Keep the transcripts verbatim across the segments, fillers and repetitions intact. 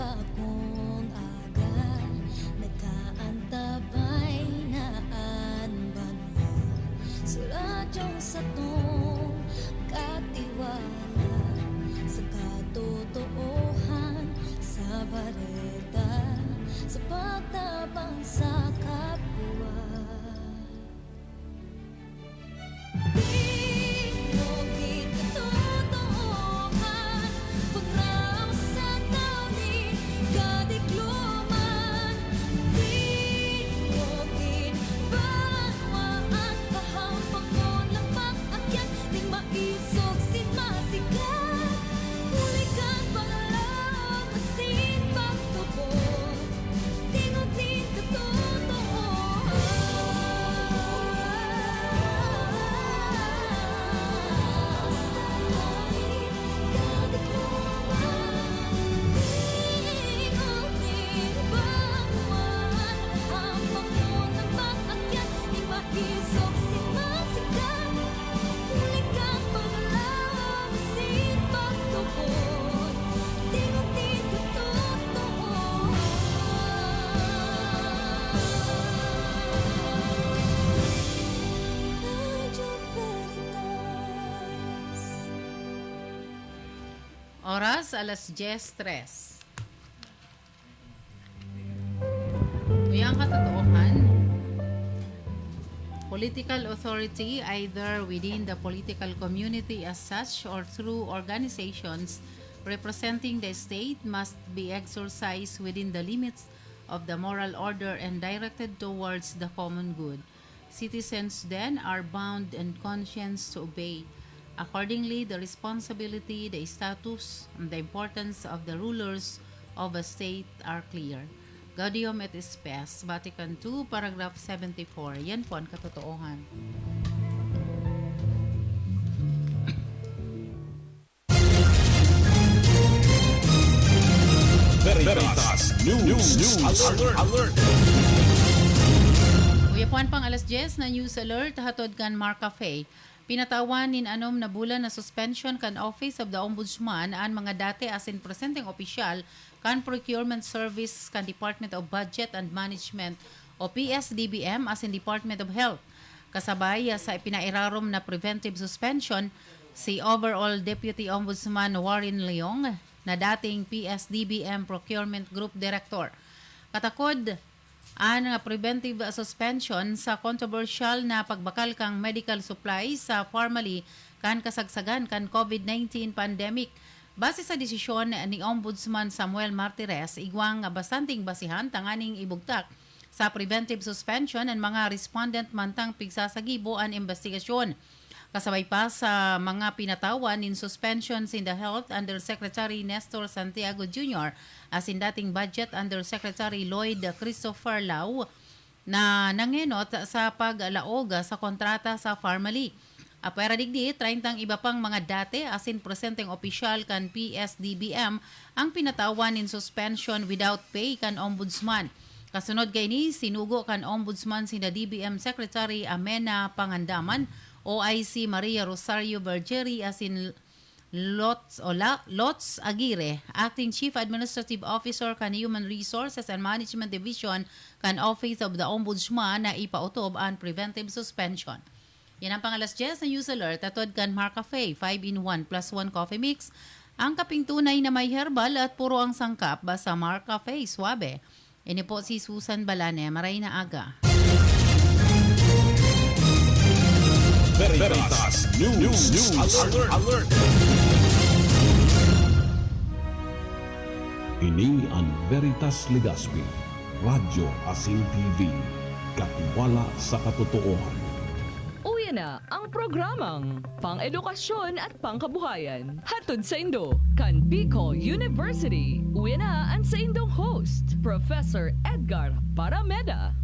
Akong aga, nag-aantabay na an banwa. Sa radyong satong katiwala, sa katotoohan, sa bareta, sa pagtabang sa kapwa. Tingog nin katotoohan, pagraos sa tabi, kadikloman. Tingog nin banwaan, hahampakon, lapak, akyat, ning maisog, sin masikat. Huli kan pangalaom, asin pagtubod. Tingog nin katotoohan. Tingog nin banwaan, hampakon, lapak, akyat, ning maisog, sin masikat. Huli kan pangalaom, asin pagtubod. Tingog nin katotoohan. Radyo Veritas. Oras, alas dyes tres. Uya an katotoohan. Political authority, either within the political community as such or through organizations representing the state, must be exercised within the limits of the moral order and directed towards the common good. Citizens then are bound in conscience to obey. Accordingly, the responsibility, the status, and the importance of the rulers of a state are clear. Gaudium et Spes, Vatican two, paragraph seventy-four. Yan po an katotoohan. Veritas News Alert. Uya po an pang alas dyes na news alert, hatod kan Mark Cafe. Pinatawan nin anom na bulan na suspension kan Office of the Ombudsman an mga dati asin presenteng opisyal kan Procurement Service kan Department of Budget and Management o P S D B M asin Department of Health. Kasabay sa ipinairarom na preventive suspension, si Overall Deputy Ombudsman Warren Leong na dating P S D B M Procurement Group Director. Katakod an preventive suspension sa kontrobersyal na pagbakal kan medical supplies sa Farmally kan kasagsagan kan COVID nineteen pandemic. Base sa desisyon ni Ombudsman Samuel Martires, igwang bastanteng basehan tanganing ibugtak sa preventive suspension an mga respondent mantang pigsasagibo an imbestigasyon. Kasabay pa sa mga pinatawan nin suspension sinda Health Undersecretary Nestor Santiago Junior asin dating Budget Undersecretary Lloyd Christopher Lau, na nangenot sa paglaog sa kontrata sa Farmally. Apwera digdi, treyntang iba pang mga dati asin presenteng opisyal kan P S D B M ang pinatawan nin suspension without pay kan Ombudsman. Kasunod kaini, sinugo kan Ombudsman sinda D B M Secretary Amena Pangandaman, O I C Maria Rosario Bergeri asin Lots, o La-, Lots Aguirre, Acting Chief Administrative Officer kan Human Resources and Management Division kan Office of the Ombudsman, na ipaotob an preventive suspension. Yan ang pang alas dyes na news alert, hatod kan Mark Cafe, five-in-one plus one coffee mix. Ang kaping tunay na may herbal at puro ang sangkap, basta Mark Cafe, suabe. Ini po si Susan Balane. Maray na aga. Veritas News Alert. Ini an Veritas Legazpi, Radyo asin T V. Katiwala sa katotoohan. Uya na ang programang pang-edukasyon at pangkabuhayan. Hatod saindo kan Bicol University. Uya na an saindong host, Professor Edgar Parameda.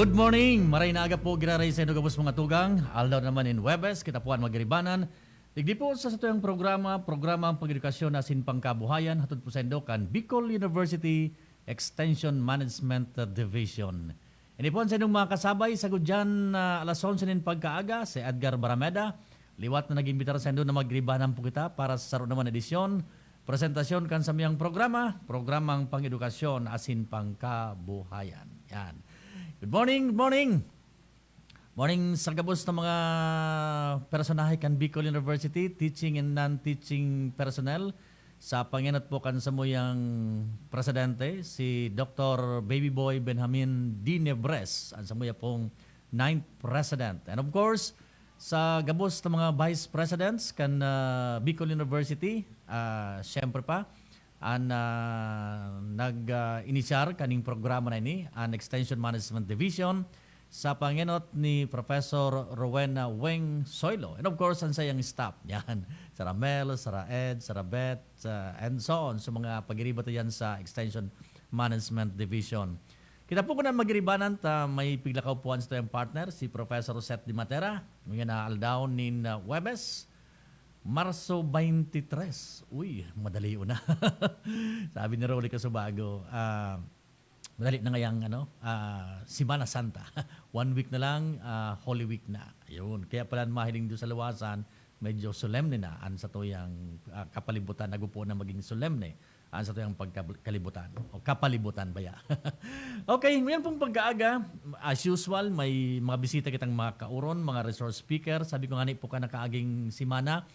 Good morning! Maray na aga po, giraray sa inyo gabos mga tugang. Aldaw naman in Huwebes, kita po an magiribanan. Digdi po sa satuyang programa, Programang Pag-edukasyon asin Pangkabuhayan, hatod po saindo kan Bicol University Extension Management Division. Ini po an saindong mga kasabay, sagud diyan, ah, alas onse nin pagkaaga, si Edgar Barameda. Liwat na nag-imbitar saindo na magiribanan po kita para sa saro naman na edisyon, presentasyon kan samuyang programa, Programang Pang-edukasyon asin Pangkabuhayan. Yan. Good morning, good morning. Morning sa gabos na mga personahe kan Bicol University, teaching and non-teaching personnel. Sa pangenot po kan samuyang presidente, si Doktor Baby Boy Benjamin Dinebres, ang samuya pong ninth president. And of course, sa gabos na mga vice presidents kan, ah, Bicol University, ah, siyempre pa, an, ah, nag, ah, inisyar kaning programa na ini, an Extension Management Division, sa pangenot ni Professor Rowena Weng Soylo. And of course, an sayang staff niyan. Sara Mel, Sara Ed, Sara Beth, ah, and so on. Sa mga pagiriba ta yan sa Extension Management Division. Kita po kunan magiribanan ta may piglakaw po an satuyang partner, si Professor Seth Di Matera. Ngayon na aldaw nin, ah, Huwebes, Marso twenty-three. Uy, madali na. Sabi ni Rolly Casubago, ah, madali na ngayang, ano, ah, Semana Santa. One week na lang, ah, Holy Week na. Yun. Kaya pala mahiling doon sa luwasan, medyo solemne na an satuyang, ah, kapalibutan. Nagpo na maging solemne an satuyang pagkab-, kalibutan o kapalibutan baya. Okay, ngayon pong pagkaaga, as usual, may mga bisita kitang mga kaoron, mga resource speaker. Sabi ko nga ni po ka nakaaging semana,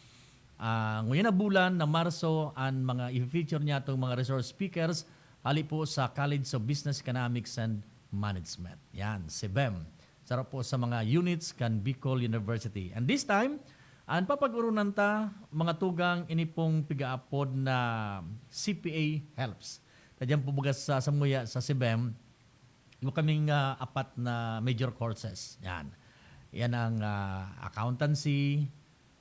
ah, ngayon na bulan na Marso, an mga i-feature niya itong mga resource speakers, hali po sa College of Business Economics and Management. Yan, si bem. Saro po sa mga units kan Bicol University. And this time, an papag-oronan ta, mga tugang, ini pong pigaapod na C P A helps. Kadiyan po baga sa samuya sa C B E M, yung kaming, ah, apat na major courses. Yan. Yan ang, ah, accountancy,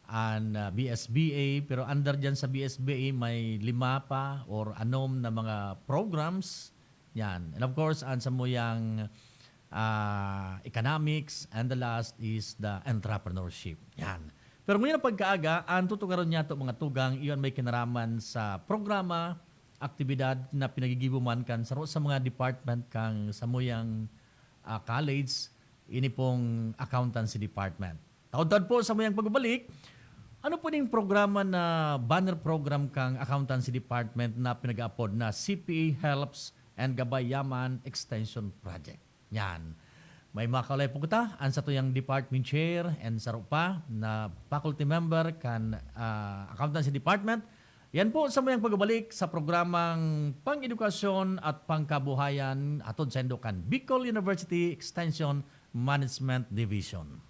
an, ah, B S B A, pero under dyan sa B S B A may lima pa or anom na mga programs. Yan. And of course, an samuyang, ah, economics, and the last is the entrepreneurship. Yan. Pero ngayon ang pagkaaga, ang tutukaron niya to mga tugang, iyon may kinaraman sa programa, aktibidad na pinagigibo man kan saro sa mga department kang samuyang, ah, college, ini pong accountancy department. Taud-taud po samuyang pagbabalik, ano po ning programa na banner program kang accountancy department na pinag-aapod na C P A Helps and Gabay Yaman Extension Project? Yan. May mga kaulay po kita, an satuyang department chair and saro pa na faculty member kan, ah, accountancy department. Yan po samuyang pagbabalik sa programang Pang-edukasyon at Pangkabuhayan, hatod saindo kan Bicol University Extension Management Division.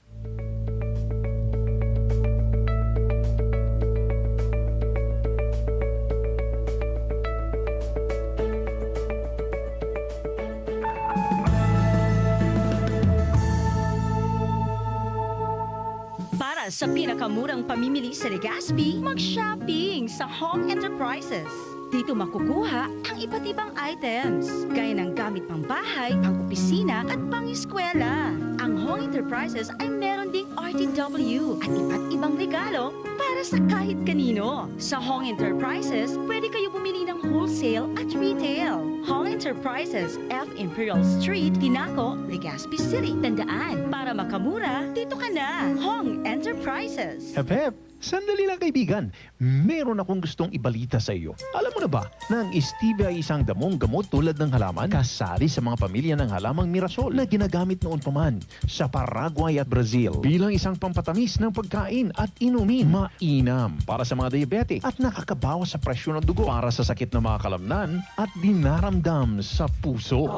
Para sa pinakamurang pamimili sa Legazpi, mag-shopping sa Hong Enterprises. Dito makukuha ang iba't ibang items, gaya ng gamit pang bahay, pang opisina, at pang eskwela. Ang Hong Enterprises ay meron ding R T W at iba't ibang regalo para sa kahit kanino. Sa Hong Enterprises, pwede kayo bumili ng wholesale at retail. Hong Enterprises, F Imperial Street, Tinaco, Legazpi City. Tandaan, para makamura, dito ka na. Hong Enterprises. Hep, hep! Sandali lang, kaibigan. Meron akong gustong ibalita sa iyo. Alam mo na ba na ang stevia ay isang damong gamot tulad ng halaman? Kasali sa mga pamilya ng halamang mirasol na ginagamit noon pa man sa Paraguay at Brazil bilang isang pampatamis ng pagkain at inumin. Mainam para sa mga diabetic at nakakabawas sa presyon ng dugo, para sa sakit ng mga kalamnan at dinaramdam sa puso.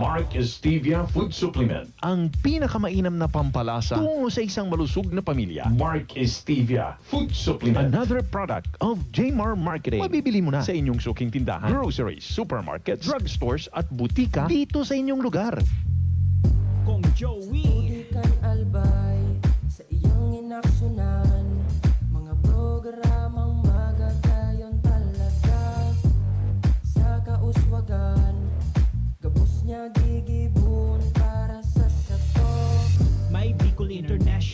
Mark Stevia Food Supplement, ang pinakamainam na pampalasa tungo sa isang malusog na pamilya. Mark Stevia Food Supplement. Another product of J M R Marketing. Mabibili mo na sa inyong suking tindahan, groceries, supermarkets, drugstores, at butika dito sa inyong lugar. Kong Joey. Pwede kang albay sa iyong inaksyonan. Mga programang magagayon talaga sa kauswagan. Gabos niya gigibon para sa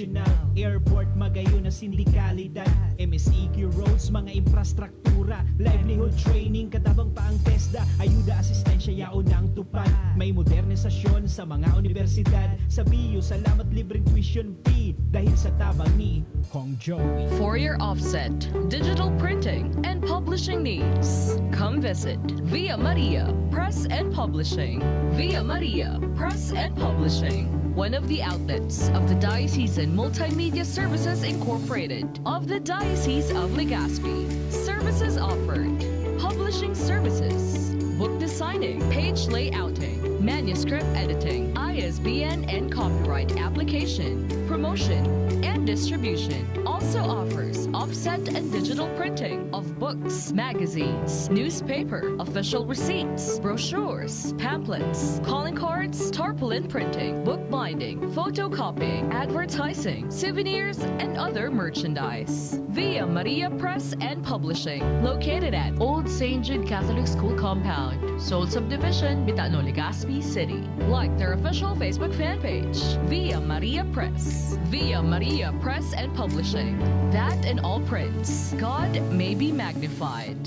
National Airport, magayon na sindikalidad, M S E Q roads, mga infrastruktura, livelihood training, katabang pa ang TESDA, ayuda, asistensya, yaon ang tupad. May modernisasyon sa mga universidad, sa B U, salamat libreng tuition fee, dahil sa tabang ni Kong Joey. For your offset, digital printing, and publishing needs, come visit Via Maria Press and Publishing. Via Maria Press and Publishing, one of the outlets of the Diocesan Multimedia Services Incorporated of the Diocese of Legazpi. Services offered: publishing services, book designing, page layouting, manuscript editing, I S B N and copyright application, promotion, and distribution. Also offers offset and digital printing of books, magazines, newspaper, official receipts, brochures, pamphlets, calling cards, tarpaulin printing, bookbinding, photocopying, advertising, souvenirs, and other merchandise. Via Maria Press and Publishing, located at Old Saint Jude Catholic School Compound, Seoul Subdivision, Bitano, Legazpi City. Like their official Facebook fan page, Via Maria Press. Via Maria Press and Publishing. That and all prints. God may be magnified.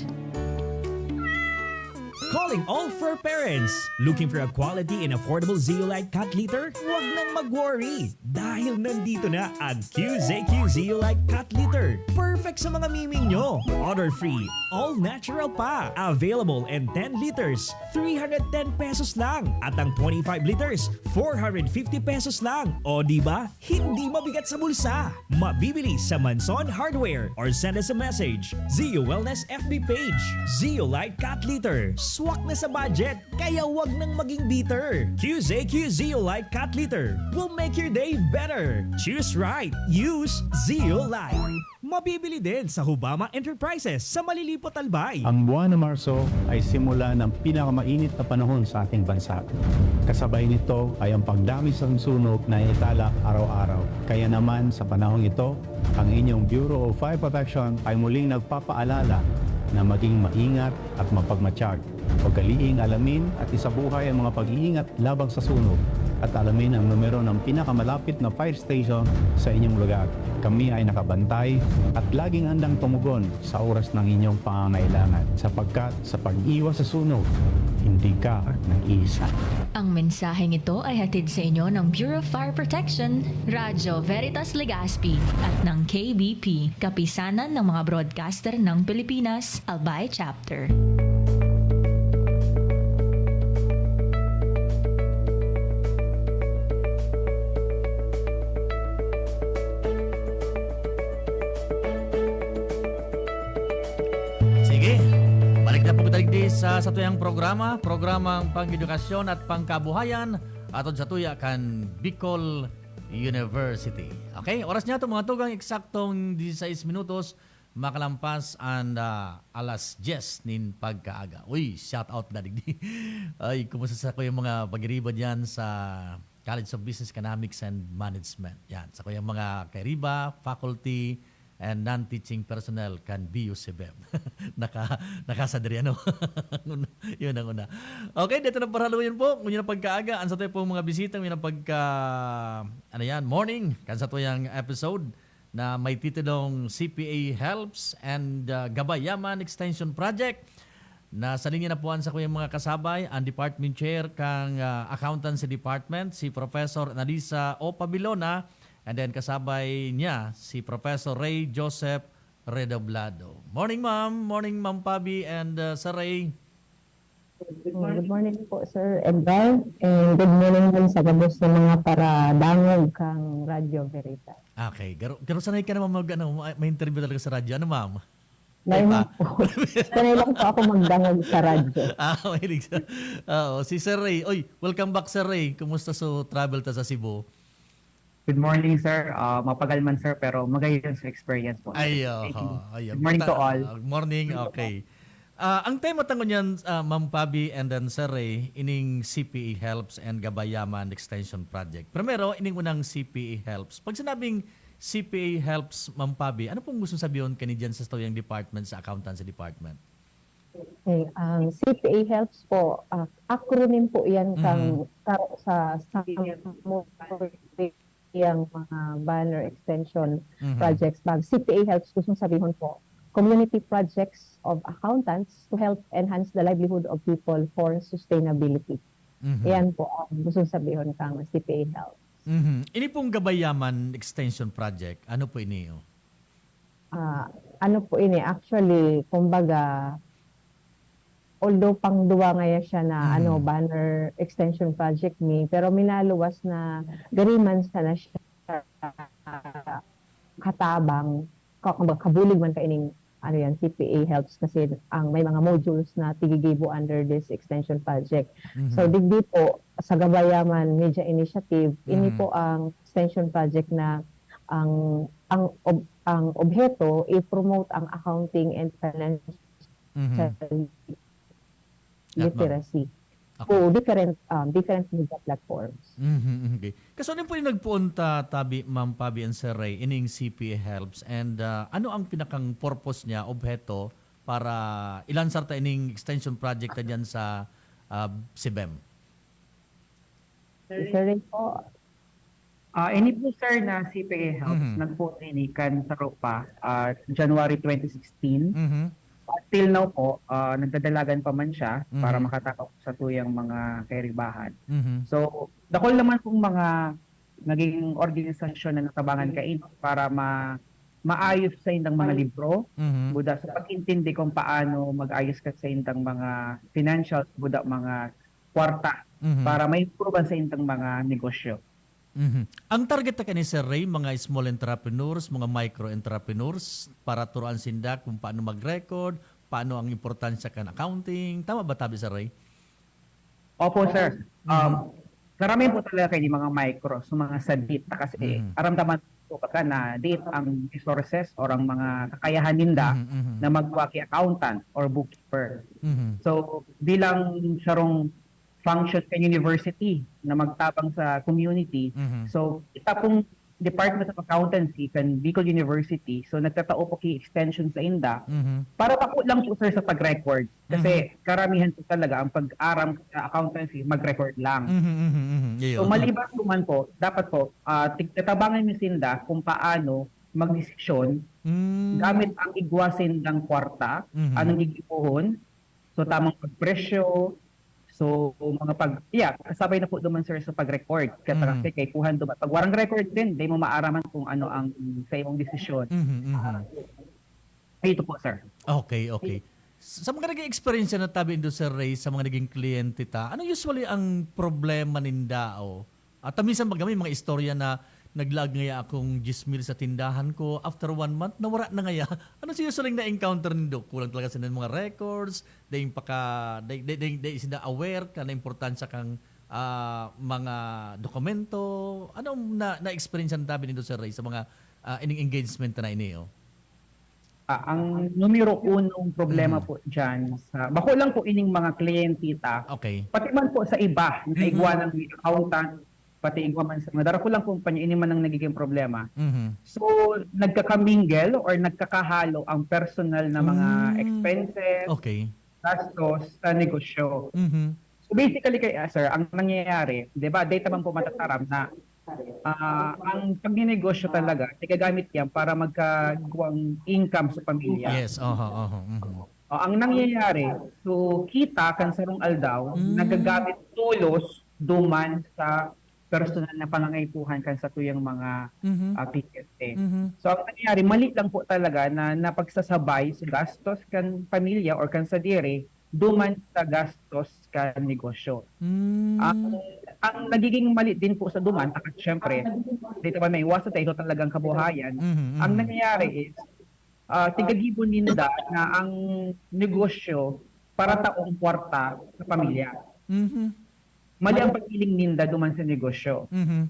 Calling all fur parents! Looking for a quality and affordable Zeolite cat litter? Huwag nang mag-worry! Dahil nandito na ang Q Z Q Zeolite Cat Litter. Perfect sa mga miming nyo! Odor-free, all-natural pa! Available in ten liters, three hundred ten pesos lang. At ang twenty-five liters, four hundred fifty pesos lang. O di ba? Hindi mabigat sa bulsa! Mabibili sa Manson Hardware or send us a message. Zeo Wellness F B page. Zeolite Cat Litter. Swak na sa budget, kaya wag nang maging bitter. Q Z Q Zeolite Cat Litter will make your day better. Choose right. Use Zeolite. Mabibili din sa Hubama Enterprises sa Malilipot, Albay. Ang buwan ng Marso ay simula ng pinakamainit na panahon sa ating bansa. Kasabay nito ay ang pagdami sa sunog na itala araw-araw. Kaya naman sa panahong ito, ang inyong Bureau of Fire Protection ay muling nagpapaalala na maging maingat at mapagmatyag. Ugaliing alamin at isabuhay ang mga pag-iingat labang sa sunog at alamin ang numero ng pinakamalapit na fire station sa inyong lugar. Kami ay nakabantay at laging handang tumugon sa oras ng inyong pangangailangan, sapagkat sa pag-iwas sa sunog, hindi ka nag-iisa. Ang mensaheng ito ay hatid sa inyo ng Bureau of Fire Protection, Radyo Veritas Legazpi, at ng K B P, Kapisanan ng mga Broadcaster ng Pilipinas, Albay Chapter. Sige, balik na po kita digdi sa satuyang programa, programang pang-edukasyon at pangkabuhayan, atod sa tuya kan Bicol University. Okay, oras niya to, mga tugang, eksaktong dise-sais minutos makalampas an ah, alas dyes nin pagkaaga. Uy, shout out na digdi. Ay, kumusta sa ko yung mga pagiriba diyan sa College of Business Economics and Management? Yan, sa ko yung mga kairiba, faculty, and non-teaching personnel kan B U C B E M. Naka, nakasadri, ano? Yun ang una. Okay, dito na paraluyan po. Ngunyan na pagkaaga, ang sa tayo pong mga bisita, ngunyan na pagka, ano yan, morning, kan sa tuyang episode na may titulong C P A Helps and uh, Gabay Yaman Extension Project. Nasa linya na po ang sa kuyang mga kasabay, ang Department Chair kang uh, Accountancy Department, si Professor Analisa O. Pabilona, and then kasabay niya si Professor Ray Joseph Redoblado. Morning, ma'am. Morning, Ma'am Pabi and uh, Sir Ray. Good morning po, Sir Edgar. And good morning din sa gabos ng mga paradangog kang Radyo Veritas. Okay. Pero, pero sanay ka naman mag, ano, ma- may interview talaga sa radyo. Ano, ma'am? Dahil Ay, lang po, sanay lang po ako magdangog sa radyo. Ah, mahilig sa... Oo, si Sir Ray. Oy, welcome back, Sir Ray. Kumusta so travel ta sa Cebu? Good morning, sir. Ah, mapagal man, sir, pero magayon sa experience po. Ay, Thank you. oho. Ayun. Good morning to Puta- all. Ah, good morning. Okay. Ah, ang tema ta ngunyan, ah, Ma'am Pabi and then Sir Ray, ining C P A Helps and Gabay Yaman Extension Project. Primero, ining unang C P A Helps. Pag sinabing C P A Helps, Ma'am Pabi, ano pong gusto sabihon kani dyan sa tuyang department, sa accountancy department? Okay, ang C P A Helps po, ah, acronym po yan kang, Mhm. ka- sa, sa saiyang mga banner extension Mhm. projects. Pag C P A helps, gustong sabihon po, community projects of accountants to help enhance the livelihood of people for sustainability. Mhm. Yan po ang gustong sabihon kang C P A helps. Mhm. Ini pong Gabayaman Extension Project, ano po ini? Oh? Ah, ano po ini, actually, kumbaga, although pang duwa ngaya siya na Mhm. ano, banner extension project ni, pero minaluwas na gariman sana siya katabang, ka-, kumbaga, kabulig man kaining ano yan, C P A helps kasi ang may mga modules na tigigibo under this extension project. So, Mhm. digdi po, sa Gabayaman Media Initiative, ini Mhm. po ang extension project na ang ang ob- ang obheto i-promote ang accounting and financial Mhm. Lahat, ma'am. literacy Okay. to different um, different media platforms. Mhm, okay. Kaso ano po yung nagpuon ta, tabi, Ma'am Fabi and Sir Ray, ining C P A helps, and ah, ano ang pinakang purpose niya, obheto, para ilansar ta ining extension project ta dyan sa ah, SIBEM? Sir Ray po, Ah, ini po, sir, na C P A helps, Mhm. nagpuon ini kan saro pa, ah, January twenty sixteen. Mhm. Until now po, ah, nagdadalagan pa man siya para Mhm. makatao sa tuyang mga kairibahan. Mhm. So, dakul naman pong mga naging organisasyon na natabangan kaini para ma maayos sa indang mga libro, Mhm. buda sa pag-intindi kung paano mag-ayos ka sa indang mga financials, buda mga kwarta, Mhm. para ma-improve sa indang mga negosyo. Mhm. Ang target ta kani, Sir Ray, mga small entrepreneurs, mga micro entrepreneurs, para turuan sinda kung paano mag-record, paano ang importansya kan accounting. Tama ba tabi, Sir Ray? Opo, sir. Mhm. Um, karamihan po talaga kayo mga micro, so mga sadit, kasi Mhm. aramdaman po ka na diit ang resources or ang mga kakayahan ninda Mhm, mhm. na magwa ki accountant or bookkeeper. Mhm. So, bilang sarong function kan university na magtabang sa community, Mhm. so, kita pong Department of Accountancy kan Bicol University, so nagtatao po ki extension sa inda Mhm. para pa po lang po, sir, sa pag-record. Kasi karamihan po talaga ang pag-aram sa accountancy, mag-record lang. Mhm, mhm, mhm. Iyo. So, maliban po man po, dapat po, ah, tig-, tatabangan mi sinda kung paano magdesisyon Mm. gamit ang igwa sindang kwarta, Mhm. anong gigibohon, so tamang pagpresyo, so mga pag, yeah, kasabay na po duman, sir, sa pag-record. Kaya Mhm. kasi kay kuhan duman. Pag warang record din, di mo maaraman kung ano ang sa imong desisyon. Mhm, mhm. Ito po, sir. Okay, okay. Sa mga naging eksperyensya na tabi indo, Sir Ray, sa mga naging kliyente ta, ano usually ang problema ninda? O, at minsan baga may mga istorya na naglaag ngaya akong diyes mil sa tindahan ko, after one month, nawara na ngaya. Ano si usually na-encounter nindo? Kulang talaga sila ng mga records, dahil paka, dahil, dahil, dahil, dahil sila aware ka na importansya kang ah, mga dokumento. Anong na, na-experience ang tabi nindo, Sir Ray, sa mga ah, ining engagement na ini? Oh? Ah, ang numero unong problema Mhm. po dyan, sa, bako lang po ining mga kliyente ta, Okay. pati man po sa iba, na Mhm. igwa ng accountant, pati igwa man sa mga darakul lang kumpanya, ini man ang nagiging problema. Mhm. So, nagkakamingle or nagkakahalo ang personal na mga Mm. expenses, Okay. gastos sa negosyo. Mhm. So basically kay ah, sir, ang nangyayari, 'di ba, data man po matataram na ah, ang pagnenegosyo talaga, nagagamit yan para magkagwang income sa pamilya. Yes, oho, oho. Mhm. O, ang nangyayari, so kita kan sarong aldaw, Mm. nagagamit tolos duman sa personal na pangangaipuhan kan satuyang mga Mhm. ah, kliyente. Mhm. So ang nangyayari, mali lang po talaga na napagsasabay sa gastos kan pamilya or kan sadiri duman sa gastos kan negosyo. Mm. Ang, ang nagiging mali din po sa duman, at syempre, dito ba may iwasan tayo, ito talagang kabuhayan. Mhm, mhm. Ang nangyayari is, ah, tigagibo ninda na ang negosyo para taong kwarta sa pamilya. Mhm. Mali ang paghiling ninda duman sa negosyo. Mhm.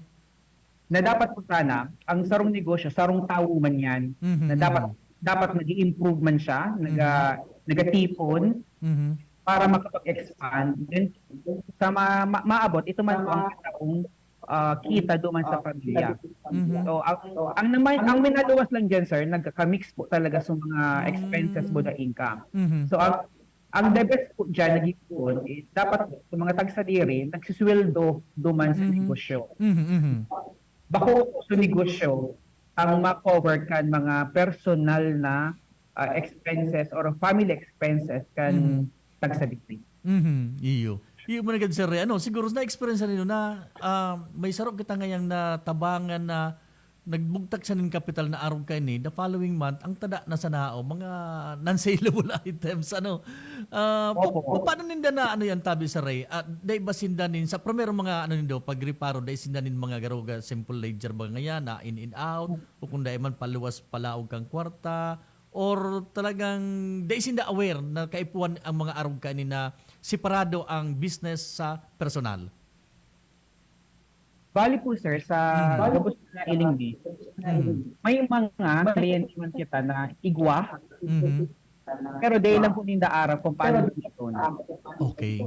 Na dapat po sana, ang sarong negosyo, sarong tawo man yan, Mhm, na dapat mhm. dapat nag-i-improve man siya, naga, nagatipon Mhm. para makapag-expand. Then, sa ma, ma, maabot, ito man po ang taong ah, kita duman sa pamilya. Mhm. So, ang, ang, naman, ang minaluwas lang dyan, sir, nagka-mix po talaga sa mga Mm. expenses with the income. Mhm. So, ang, ang the best po dyan, naging po, eh, dapat po, sa mga tagsadiri, nagsisweldo duman sa Mhm. negosyo. Mhm, mhm. bako sa negosyo ang ma-cover kan mga personal na, ah, expenses or family expenses kan Mhm. tagsabiti. Mhm, iyo. Iyo man agad, sir, eh. Ano, siguro na-experience na ninyo na, ah, may saro kita ngayang natabangan na nagbugtak siya nin kapital na arog kaini, the following month, ang tada na sa nao, mga non-saleable items, ano. Ah, pa-, Opo. paano ninda na, ano yan, tabi sa Ray? Ah, dai ba sinda nin, sa primero mga, ano nindo, pagreparo, dai sinda nin mga garuga, simple ledger ba ngayan, na in and out, o kung dai man, paluwas, palaog kang kwarta, or talagang dai sinda aware na kaipuhan ang mga arog kaini na separado ang business sa personal? Bali po, sir, sa Mhm. gabos na ilinggi, Mhm. may mga kliyente man kita na igwa, Mhm. pero dai lang po ninda aram kung paano gamiton. Okay.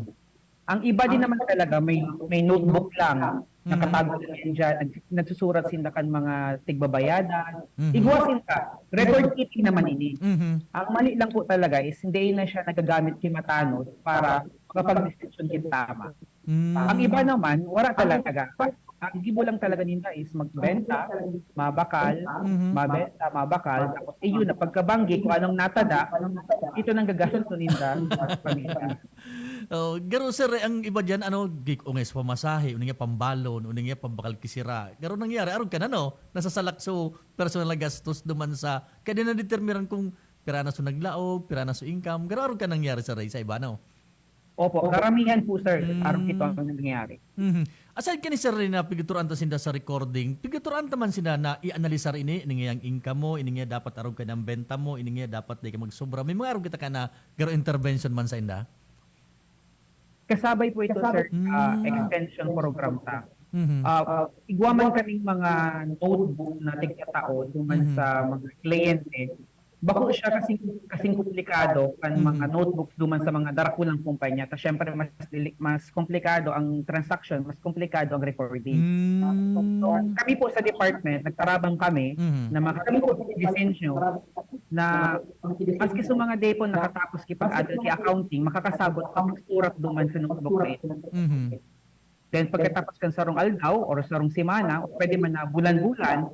Ang iba din naman talaga may, may notebook lang, Mhm. nakatago lang yan dyan, nag-, nagsusurat sinda kan mga tigbabayadan. Mhm. Igwa sinda, record keeping naman ini. Mhm. Ang mali lang po talaga is hindi na siya nagagamit kimatanos para makapag-desisyon kin tama. Mm. Ang iba naman, wala talaga. Ang gibo lang talaga ninda is magbenta, mabakal, Mhm. mabenta, mabakal, tapos iyon na pagkabanggi kung anong natada, ito nang gagastos ninda sa pamilya. Oh, garo, sir, eh, ang iba diyan, ano, gig-, ungay sa pamasahe, uning iya pambalon, uning iya pambakal ki sira. Garo nangyari, arog ka na, no? Nasasalak so personal na gastos duman sa, kaya di na determiran kung pira na so naglaog, pira na so income. Garo arog ka nangyari, sir, eh, sa iba, no? Opo, Opo. karamihan po, sir, Mm. arog ito ang nangyari. Mhm. Aside kani, sir, na pigtuturoan ta sinda sa recording, pigtuturoan ta man sinda na i-analisar ini, ini nga yang income mo, ini nga dapat arog ka ng benta mo, ini nga dapat di ka magsobra. May mga arog kita ka na garo intervention man sa inda? Kasabay po ito, sir, sa Mm. extension program ta. Mhm. Ah, igwa man kaming mga notebook na tigtatao duman Mhm. sa mga kliyente. Bako siya kasing, kasing komplikado kan Mhm. mga notebook duman sa mga darakulang kumpanya. Ta syempre, mas dili-, mas komplikado ang transaction, mas komplikado ang recording. Mm. Kami po sa department, nagtarabang kami Mhm. na makakita disenyo na maski sa mga dai po nakatapos ki pag-adto ki accounting, makakasabot pa magsurat duman sa notebook na ito. Mhm. Then, pagkatapos kan sarong aldaw or sarong semana, o pwede man na bulan-bulan,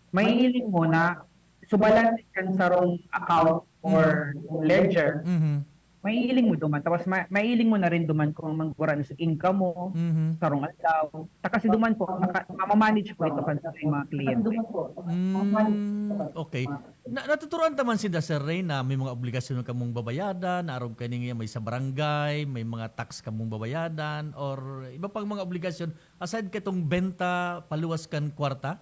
maihiling mo na subalan kan sarong account or Mhm. ledger, Mhm. maihiling mo duman. Tapos, ma-, maihiling mo na rin duman kung manggura na sa income mo, Mhm. sarong aldaw. Ta kasi duman po, maka-, mamamanage po ito kan sa mga kliyente. Mm, okay. Na, natuturuan ta man sinda, Sir Ray, na may mga obligasyon kamong babayadan, na arog kaini nga may sa barangay, may mga tax kamong babayadan, or iba pang mga obligasyon aside katong benta paluwas kan kwarta?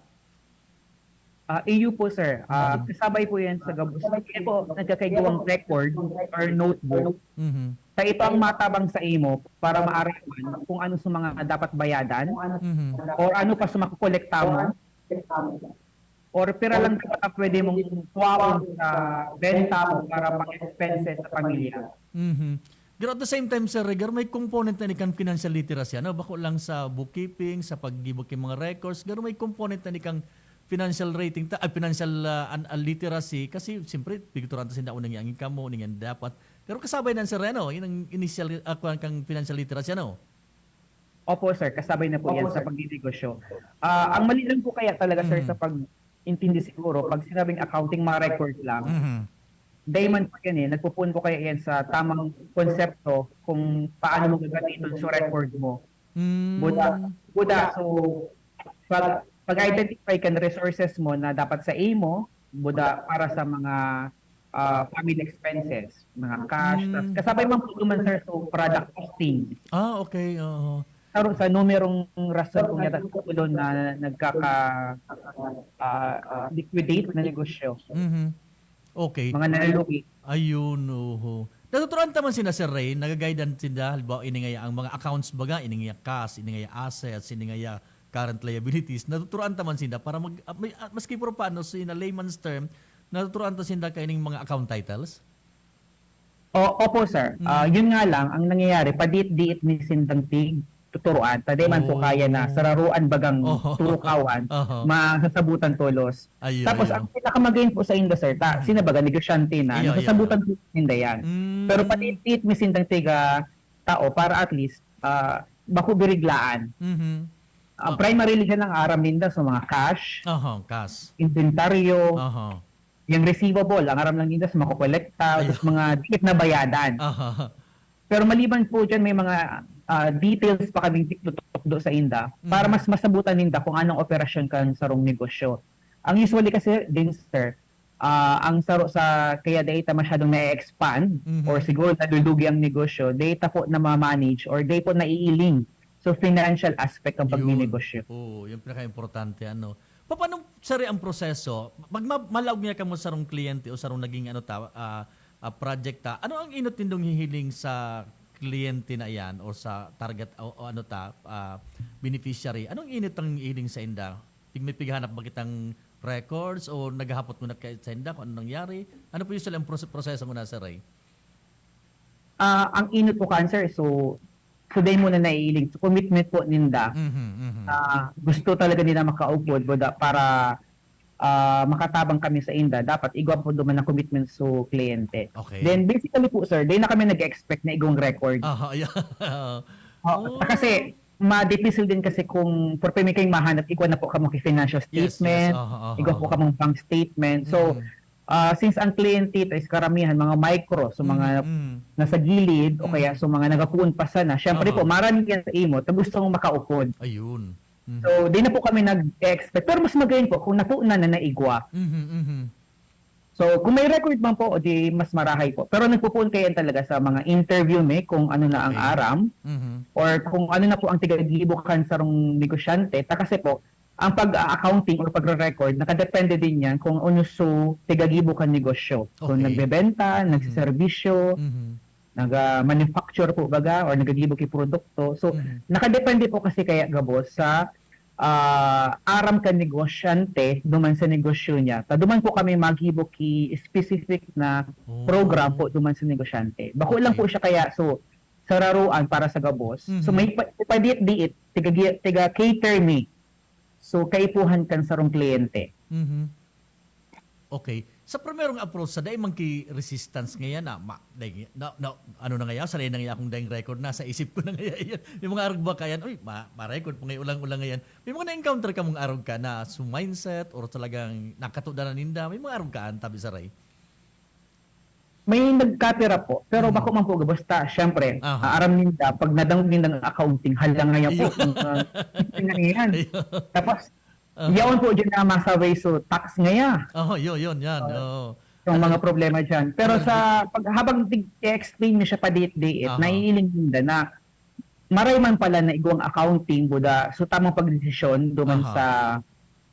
Ah, iyo po, sir. Ah, Mm. kasabay po yan sa gabos. Kaya po, nagkakaigwang record or notebook. Mhm. Ta ito ang matabang sa imo para maaraman kung ano sa mga dapat bayadan Mhm. or ano pa sa makukolekta mo. Or pira lang dapat ang pwede mong kuhaon sa benta mo para pang-expenses sa pamilya. Mhm. Pero at the same time, Sir Ray, garo may component na ni kan financial literacy, ano? Bako lang sa bookkeeping, sa paggibo ki mga records, garo may component na ni kang financial rating, ta-, ay, financial, ah, an-, ah, literacy. Kasi, siyempre, pigtuturuan ta sinda kung ano nga ang income mo, ano nga dapat. Pero kasabay na, Sir Ray, ano, yun ang initial, ah, kuwan kang financial literacy, ano? Opo, sir. Kasabay na po Opo, yan sa sir. pagninegosyo. Ah, ang mali lang po kaya talaga, sir, Mhm. sa pag-intindi siguro, pag sinabing accounting, mga record lang, Mhm. dai man po yan eh. Nagpupuon po kaya yan sa tamang konsepto kung paano mo gagamitin sa record mo. Mm. Buda, buda, so, pag, pag-identify kan resources mo na dapat sa imo, buda para sa mga, ah, family expenses, mga cash, Mm. tas kasabay man po duman, sir, so product costing. Ah, okay, oo. Sa, sa numerong rason kung yata sa tulon na nagkaka, ah, liquidate na negosyo. Mhm. Okay. Mga nalugi. Ayun, oho. Natuturuan ta man sinda, Sir Ray, nagaguidean sinda, halimbawa, ini ngaya ang mga accounts baga, ini ngaya cash, ini ngaya assets, ini ngaya current liabilities. Natuturuan ta man sinda para mag, ah, may, ah, maski pero paano, so in a layman's term, natuturuan ta sinda kaining mga account titles? O, opo, sir. Ah, Mm. yun nga lang, ang nangyayari, padiit-diit mi sindang tig tuturuan, ta di man po Oh. kaya na sararuan bagang Oho. turukawan, Oho. masasabutan tolos. Ayun, Tapos, ayun. ang pinakamagayon po sa inda, sir, ta, Mm. sina baga negosyante na, Iyo, iyo, nasasabutan iyo. po ninda yan. Mm. Pero padiit-diit mi sindang tiga tao para at least, ah, bako biriglaan. Mhm. Ah, primarily dyan ang aram ninda sa mga cash, Aha, kas. inventaryo, Aha. yung receivable, ang aram lang ninda sa makukolekta, Ayun. sa mga dikit na bayadan. Aha. Pero maliban po dyan, may mga ah, details pa kaming tikdo-tukdo sa inda para Mhm. mas masabutan ninda kung anong operasyon kan sarong negosyo. Ang usually kasi din, sir, ah, ang saro sa kaya dai ta masyadong na-expand Mhm. or siguro nalulugi ang negosyo, dai ta po na-manage or dai po naiiling. So, financial aspect ang Yun. pagnenegosyo. Oo, yung pinaka-importante, ano. Paano, sir, ang proseso? Pag ma- malaog niya ka mo sarong kliyente o sarong naging, ano ta, ah, ah, project ta, ano ang inot nindong hihiling sa kliyente na yan o sa target o, o ano ta, ah, beneficiary? Anong inot ang hihiling sa inda? Pig may pighanap ba kitang records o naghahapot mo na kay sa inda kung ano nangyari? Ano po usually ang prose- proseso mo na, sir, eh? Ah, ang inot po kan, sir, so, so dai mo na naiiling. So, commitment po ninda. Mhm, mhm. Ah, gusto talaga nila makaupod, buda, para ah, makatabang kami sa inda, dapat igwa po duman ang commitment sa kliyente. Okay. Then, basically po, sir, dai na kami nag-expect na igwang record. Aha, yeah. Oh, kasi, madipisil din kasi kung, pero may kayong mahanap, igwa na po kamo ki financial Yes, yes. statement, Aha, aha, igwa po aha. kamong bank statement. So, Mhm. ah, since ang kliyente ito is karamihan, mga micro, so mga Mhm, mhm. nasa gilid, o kaya Mhm. so mga nagapuon pa sana, syempre Aha. po, marami yan sa imo, ta gusto mong makaupod. Ayun. Mhm. So, di na po kami nag-expect. Pero mas magayon po kung napunan na naigwa. Mhm, mhm. So, kung may record man po, o di mas marahay po. Pero nagpupuon kayo yan talaga sa mga interview mi kung ano na ang Okay. aram Mhm. or kung ano na po ang tigagibo kan sarong negosyante. Ta kasi po, ang pag-accounting or pagre-record, nakadepende din yan kung ano so tigagibo kan negosyo. Kung Okay. nagbebenta, Mhm. nagsiservisyo, Mhm. naga-manufacture po baga or nagagibo ki produkto. So, Mhm. nakadepende po kasi kaya gabos sa ah, aram kan negosyante duman sa negosyo niya. Ta duman po kami maggibo ki specific na Oh. program po duman sa negosyante. Bako lang Okay. po siya kaya, so, sararuan para sa gabos. So, Mhm. may pa, pa diit-diit, tiga, tiga cater mi. So, kaipuhan kan sarong kliyente. Mhm. Okay. Sa primerong approach, sa dai man ki resistance ngayon na, ma, dai, na, na, ano na ngayon, sanay na ngayon akong daing record na, sa isip ko na ngayon. Yung mga arog ba kayan, uy, ma, ma-record po ngayon, ulang-ulang ngayon. May mga na-encounter ka mong arog ka na so mindset or talagang nakatuda na ninda, may mga arog ka, ang tabi sa ray? May nagkapira po, pero Mhm. bako man po, basta, syempre, Aha. aaram ninda, pag nadangog ninda ang accounting, hala nga yan po, Iyo. mga, na yan. Iyo. Tapos, Aha. yaon po dyan na masaway, so tax nga yan. Oh, yun, yun, yan. Oo. Oh. Yung mga problema dyan. Pero sa, pag, habang di-, i-explain mo siya pa diit-diit, Aha. naiiling ninda na maray man pala na igwang accounting, buda, so tamang pagdesisyon duman Aha. sa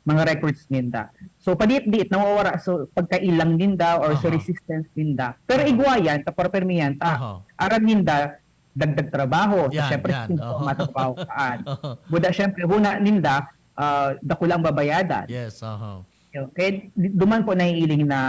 mga records ninda. So, padiit-diit, nawawara so pagkailang ninda or so Aha. resistance ninda. Pero Aha. igwa yan, ta, pero permi yan, ta, Aha. aram ninda, dagdag trabaho. Yan, Siyempre, yan. sino Aha. ang matrabaho saan? Aha. Buda, siyempre, huna ninda, ah, dakula ang babayadan. Yes, aha. Okay, di- duman po naiiling na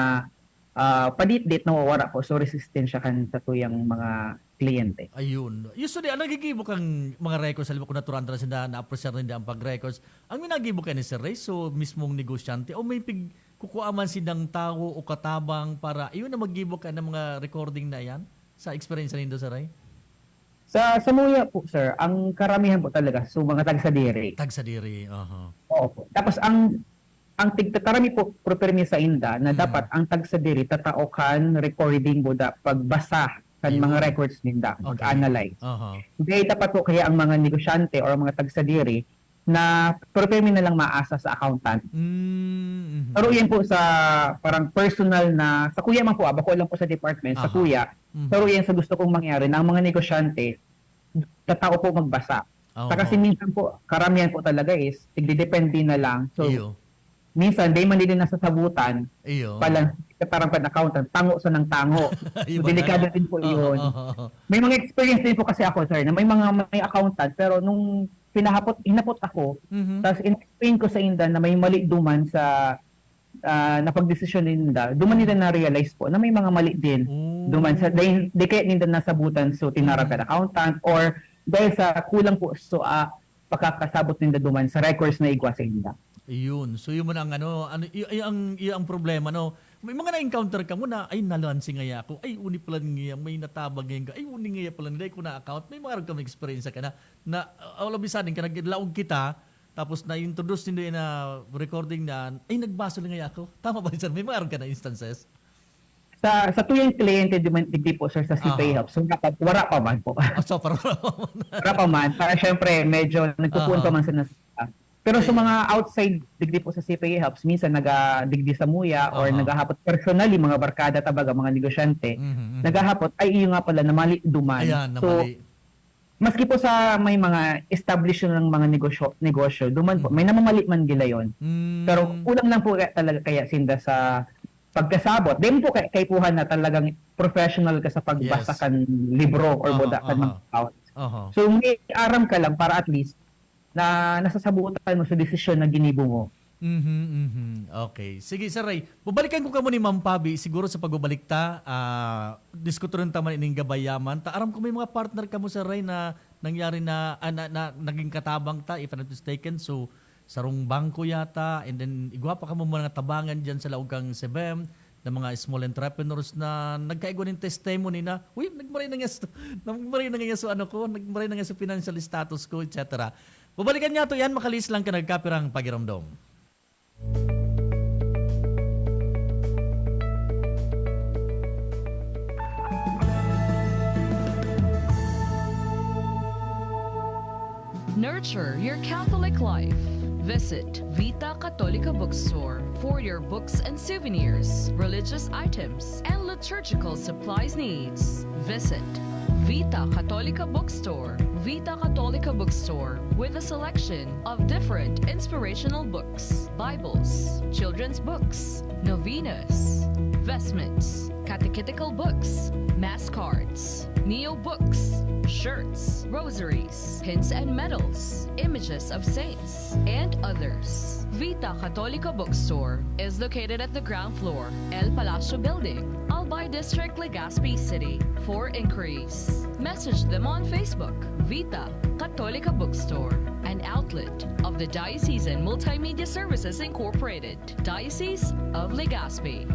ah, padit-dit nawawara po. So, resistensya kan satuyang mga kliyente. Ayun. Usually, ang nagigibo kang mga records, halimbawa kung naturan na sila, na-appreciate ninda ang pag-records, ang minagibo ka ni Sir Ray, so mismong negosyante, o may pig, kukuha man silang tawo o katabang para, ayun na maggibo ka ng mga recording na yan sa experience nindo, Sir Ray? Sa samuya po, sir, ang karamihan po talaga, so mga tagsadiri. Tagsadiri, aha. Oo po. Tapos ang ang tigtatarami po, propermi sa inda na Mm. dapat ang tagsadiri tatao kan recording buda pagbasa kan Ayun. mga records ninda, Okay. mag-analyze. Aha. Dahil dapat po kaya ang mga negosyante or mga tagsadiri na propermi na lang maasa sa accountant. Mm, mhm. Pero yan po sa parang personal na, sa kuya man po, ah, bako lang po sa department, sa Aha. kuya. Mhm. Pero yan sa gusto kong mangyari na ang mga negosyante, tatao po magbasa. Oo. Ta kasi minsan po, karamihan po talaga is, tigdidepende na lang. So, Iyo. minsan, di man din nasasabutan, Iyo. pala, katarang pan accountant, tango sa nang tango. So, Iba na, delikado no? din po Oo, yun. oo, oo. May mga experience din po kasi ako, sir, na may mga may accountant, pero nung pinahapot, hinapot ako, Mhm. tas in-explain ko sa inda na may mali duman sa ah, napagdesisyon ninda, duman nila na-realize po na may mga mali din. Oh. Duman sa, di, di kaya ninda nasabutan, so tinarang Mm. kan accountant, or dahil sa kulang po, so, ah, pakakasabot ninda duman sa records na igwa sa inda. Ayun. So, yun man ang ano, ano, y-, y-, ang, y-, ang problema, no? May mga na-encounter ka mo na, "Ay, nalansi ngaya ako. Ay, uni pala niya, may natabag ngayon ka. Ay, uni ngaya pala nila, ko na-account." May mga kami experience ka na, na, uh, all of a sudden, ka naglaog kita, tapos na-introduce nindo yan na recording na, "Ay, nagbasol ngaya ako." Tama ba, sir? May mga aram ka na instances? Sa, sa tuyang kliyente, di man, digdi po, sir, sa C P A Aha. Helps, wala pa, wala pa man po. Ah, so, parang wala pa man. Wala pa man. Para syempre, medyo nagpupuon pa Aha. man sila sa... Pero sa Ayun. mga outside, digdi po sa C P A Helps, minsan naga-digdi sa Muya or Aha. naghahapot personally, mga barkada, tabaga, mga negosyante, Mhm, mhm. naghahapot, "Ay, iyo nga pala, namali duman." Ayan, So, namali. maski po sa may mga established na ng mga negosyo, negosyo, duman po, Mhm. may namamali man gila yon. Mm. Pero kulang lang po kaya talaga kaya sinda sa pagkasabot. Then po kay, kaipuhan na talagang professional ka sa pagbasa Yes. kan libro or Aha, buda kan aha. mga account. Aha. So may aram ka lang para at least na nasasabutan mo sa desisyon na ginibo mo. Mhm, mhm. Okay. Sige, Sir Ray. Babalikan ko kamo ni Ma'am Pabi. Siguro sa pagbabalik ta, ah, diskuturin ta man ining gabay yaman ta. Aram ko may mga partner kamo, Sir Ray, na nangyari na, ah, na, na, naging katabang ta, if I'm not mistaken. So, sarong bangko yata, and then igwa pa kamo mga tabangan dyan sa laog kang sebem, na mga small entrepreneurs na nagkaigwa nin testimony na, "Uy, nagmaray na nga su-, nagmaray na nga su-, ano ko, nagmaray na nga su financial status ko," et cetera. Babalikan niya to yan, makalihis lang ka nagkapirang pakiramdam. Nurture your Catholic life. Visit Vita Católica Bookstore for your books and souvenirs, religious items, and liturgical supplies needs. Visit Vita Católica Bookstore. Vita Católica Bookstore, with a selection of different inspirational books, Bibles, children's books, novenas, vestments, catechetical books, mass cards, neo books, shirts, rosaries, pins and medals, images of saints, and others. Vita Católica Bookstore is located at the ground floor, El Palacio Building, Albay District, Legazpi City. For inquiries, message them on Facebook. Vita Católica Bookstore, an outlet of the Diocesan Multimedia Services Incorporated, Diocese of Legazpi.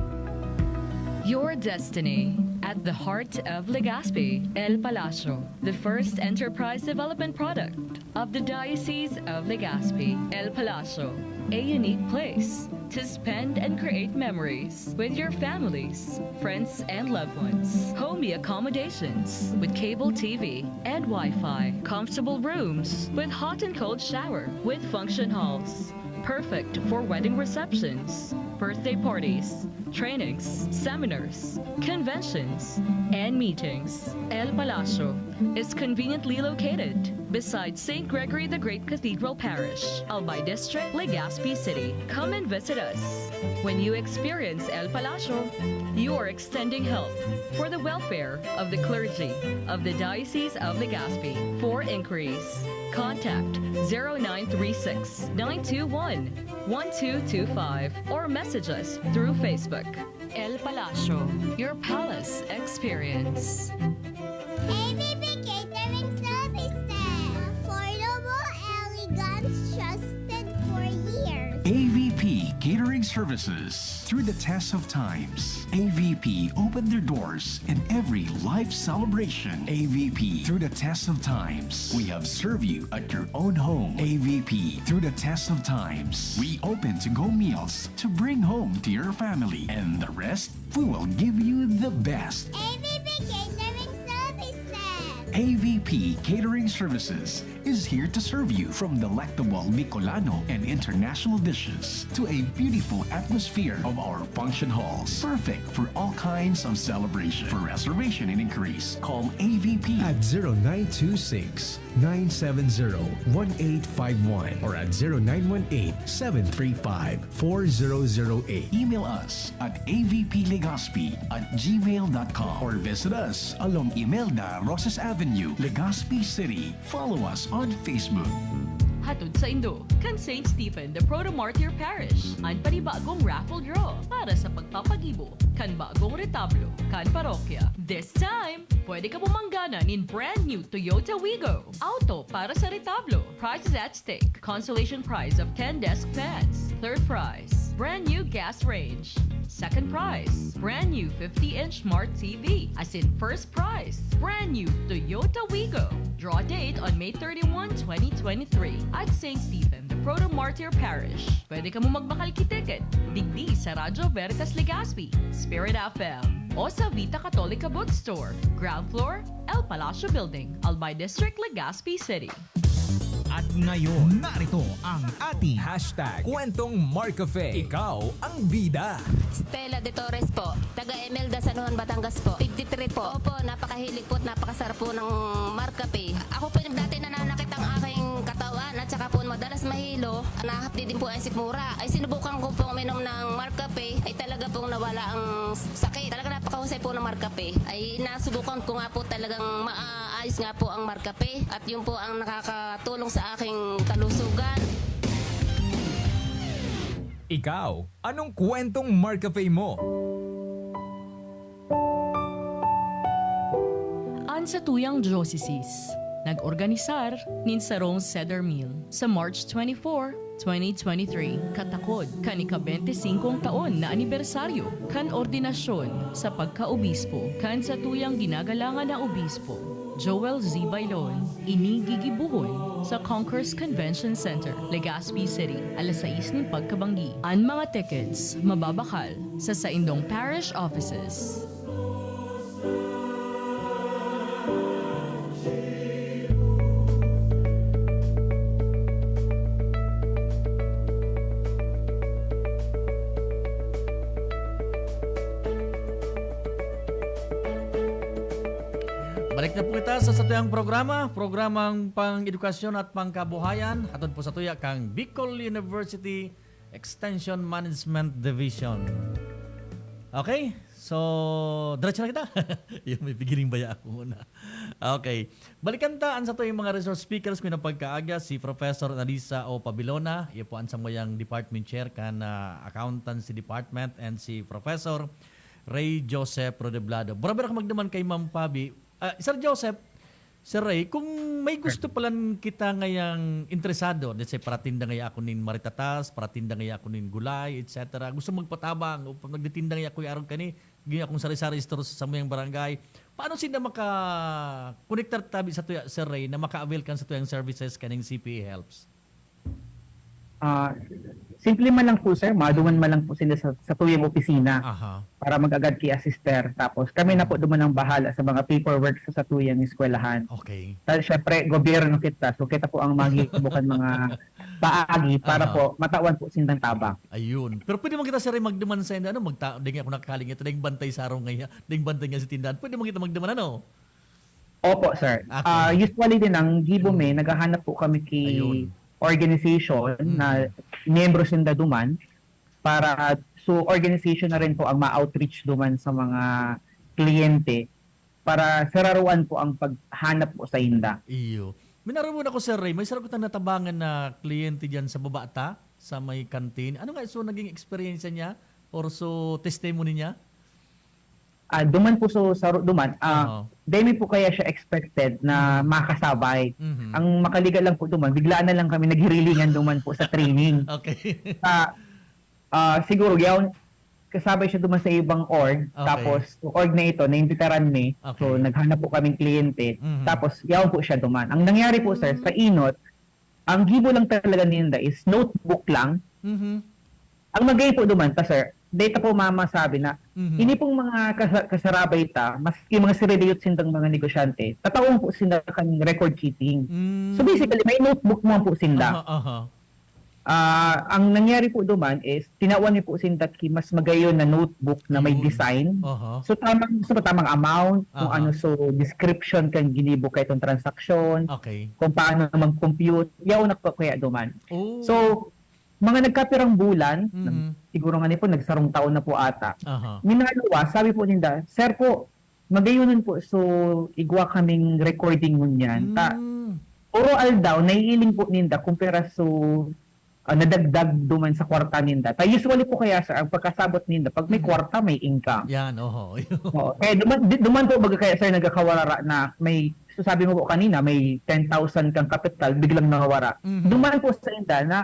Your destiny at the heart of Legazpi, El Palacio, the first enterprise development product of the Diocese of Legazpi, El Palacio, a unique place to spend and create memories with your families, friends, and loved ones. Homey accommodations with cable T V and Wi-Fi. Comfortable rooms with hot and cold shower with function halls. Perfect for wedding receptions, birthday parties, trainings, seminars, conventions, and meetings. El Palacio is conveniently located beside Saint Gregory the Great Cathedral Parish, Albay District, Legazpi City. Come and visit us. When you experience El Palacio, you are extending help for the welfare of the clergy of the Diocese of Legazpi. For inquiries, contact zero nine three six, nine two one, one two two five or message us through Facebook. El Palacio, your palace experience. A V P Catering Services. Affordable, elegant, trusted for years. A V P Catering Services. Through the test of times, A V P opened their doors in every life celebration. A V P, through the test of times, we have served you at your own home. A V P, through the test of times, we open to-go meals to bring home to your family. And the rest, we will give you the best. A V P Catering Services. A V P Catering Services is here to serve you, from delectable Bicolano and international dishes to a beautiful atmosphere of our function halls, perfect for all kinds of celebration. For reservation and inquiries, call A V P at zero nine two six, nine seven zero, one eight five one or at zero nine one eight, seven three five, four zero zero eight. Email us at A V P Legazpi at gmail dot com or visit us along Imelda Rosas Avenue, Legazpi City. Follow us on Facebook. Hatod saindo kan Saint Stephen the Proto-Martyr Parish an panibagong raffle draw para sa pagpapagibo kan bagong retablo kan parokya. This time, pwede kamo manggana nin brand new Toyota Wigo. Auto para sa retablo. Prizes at stake. Consolation prize of ten desk fans. Third prize, brand new gas range. Second prize, brand new fifty-inch smart T V. Asin first prize, brand new Toyota Wigo. Draw date on May thirty-one, twenty twenty-three at Saint Stephen the Proto Martyr Parish. Pwede kamo magbakal ki ticket digdi sa Radyo Veritas Legazpi, Spirit F M, o sa Vita Catholica Bookstore, ground floor, El Palacio Building, Albay District, Legazpi City. At ngayon, narito ang ating hashtag Kwentong Marcafe. Ikaw ang bida. Stella de Torres po, taga Imelda, San Juan, Batangas po. fifty-three po. Opo, napakahilig po at napakasarap po ng Marcafe. Ako po yung dati nananakit ang aking katawan at saka po madalas mahilo. Nahapdi din po ang sikmura. Ay sinubukan ko pong uminom ng Marcafe, ay talaga pong nawala ang sakit. Talaga napakahusay po ng Marcafe. Ay nasubukan ko nga po talagang maayos nga po ang Marcafe. At yun po ang nakakatulong sa aking kalusugan. Ikaw, anong kwentong Marcafe mo? An satuyang diocese, nag-organisar nin sarong Seder Meal sa March twenty-four, twenty twenty-three, katakod kan ika-bente singkong taon na anibersaryo kan ordinasyon sa pagkaobispo kan satuyang ginagalangan na obispo, Joel Z. Bailon. Ini gigibohon sa Concourse Convention Center, Legazpi City, alas sais nin pagkabanggi. An mga tickets mababakal sa saindong parish offices. Balik na po kita sa satuyang programa, programang pang-edukasyon at pangkabuhayan, hatod po sa tuya kang Bicol University Extension Management Division. Okay, so diretso na kita. Yung may beginning baya ako muna. Okay. Balikan ta an satuyang mga resource speakers, may napagkaaga si Professor Analisa O Pabilona, iya po an samuyang department chair kan ah, accountancy department, and si Professor Ray Joseph Rodeblado. Brother, ako magduman kay Ma'am Pabi. Ah, Sir Joseph, Sir Ray, kung may gusto palan kita ngayang interesado, let's say, paratinda ngaya ako nin maritatas, paratinda ngaya ako nin gulay, et cetera. Gusto magpatabang o pag nagtitinda ngaya ako arog kani, gini akong sari-sari store sa samuyang barangay. Paano sila maka-connectar tabi sa tuya, Sir Ray, na maka-avail kan sa tuyang services kaning C P A Helps? Ah, simple man lang po, sir, maduman man lang po sila sa, sa tuyang opisina Aha. para mag-agad ki assister. Tapos kami na po duman ang bahala sa mga paperwork sa, sa tuyang eskwelahan. Okay. Dahil syempre, gobyerno kita. So kita po ang maghibukan mga paagi para Aha. po matawan po sindang tabang. Ayun. Pero pwede man kita, Sir Ray, magduman sa inyo, ano, magta, ding ako nakakaling ito, ding bantay sa araw ngayon, ding bantay nga sa tindahan. Pwede man kita magduman, ano? Opo, sir. Okay. Ah, usually din ang gibo Mm. may naghahanap po kami ki Ayun. organization Mm. na miyembro sinda duman para so organization na rin po ang ma-outreach duman sa mga kliyente para sararuan po ang paghanap po sa inda. Iyo. Minaraw muna ko, Sir Ray. May sarap kitang natabangan na kliyente dyan sa baba ta, sa may canteen. Ano nga so naging eksperyensya niya or so testimony niya? Ah, duman po so sa duman, ah, Oo. demi po kaya siya expected na Mm. makasabay. Mhm. Ang makaliga lang po duman, biglaan na lang kami naghirilingan duman po sa training. Okay. Sa ah, siguro yaon kasabay siya duman sa ibang org, Okay. tapos org na ito, naimbitaran mi. So, Okay. naghanap po kaming kliyente. Mhm. Tapos, yaon po siya duman. Ang nangyari po, sir, Mm. sa inot, ang gibo lang talaga ninda is notebook lang. Mhm. Ang magay po duman ta, sir, data po mamasabi na Mhm. ini pong mga kasa- kasarabay ta, maski mga siriliyot sindang mga negosyante, tataong po sinda kan record keeping. Mm. So basically, may notebook mo po sinda. Aha, aha. Ah, ang nangyari po duman is tinawan niyo po sinda ki mas magayon na notebook na may Yun. Design. Aha. So tamang so tamang amount, kung Aha. Ano, so description kan ginibo kay itong transaksyon, Okay. Kung paano mag-compute, yaon na po kaya duman. Oh. So mga nagkapirang bulan, Mhm. Siguro nga ni po nagsarong taon na po ata. Aha. Minaluwa, sabi po ninda, "Sir po, magayonon po, so igwa kaming recording ngunyan." Ta, Mm. Puro aldaw, naiiling po ninda kung pira so ah, nadagdag duman sa kwarta ninda. Ta usually po kaya, sir, ang pagkasabot ninda, pag may Mhm. kwarta, may income. Yan, oho. Oo. Kaya duman, di- duman po baga kaya, sir, nagkakawarara na may, so sabi mo po kanina, may ten thousand kang kapital, biglang nawara. Mhm. Duman po sa inda na,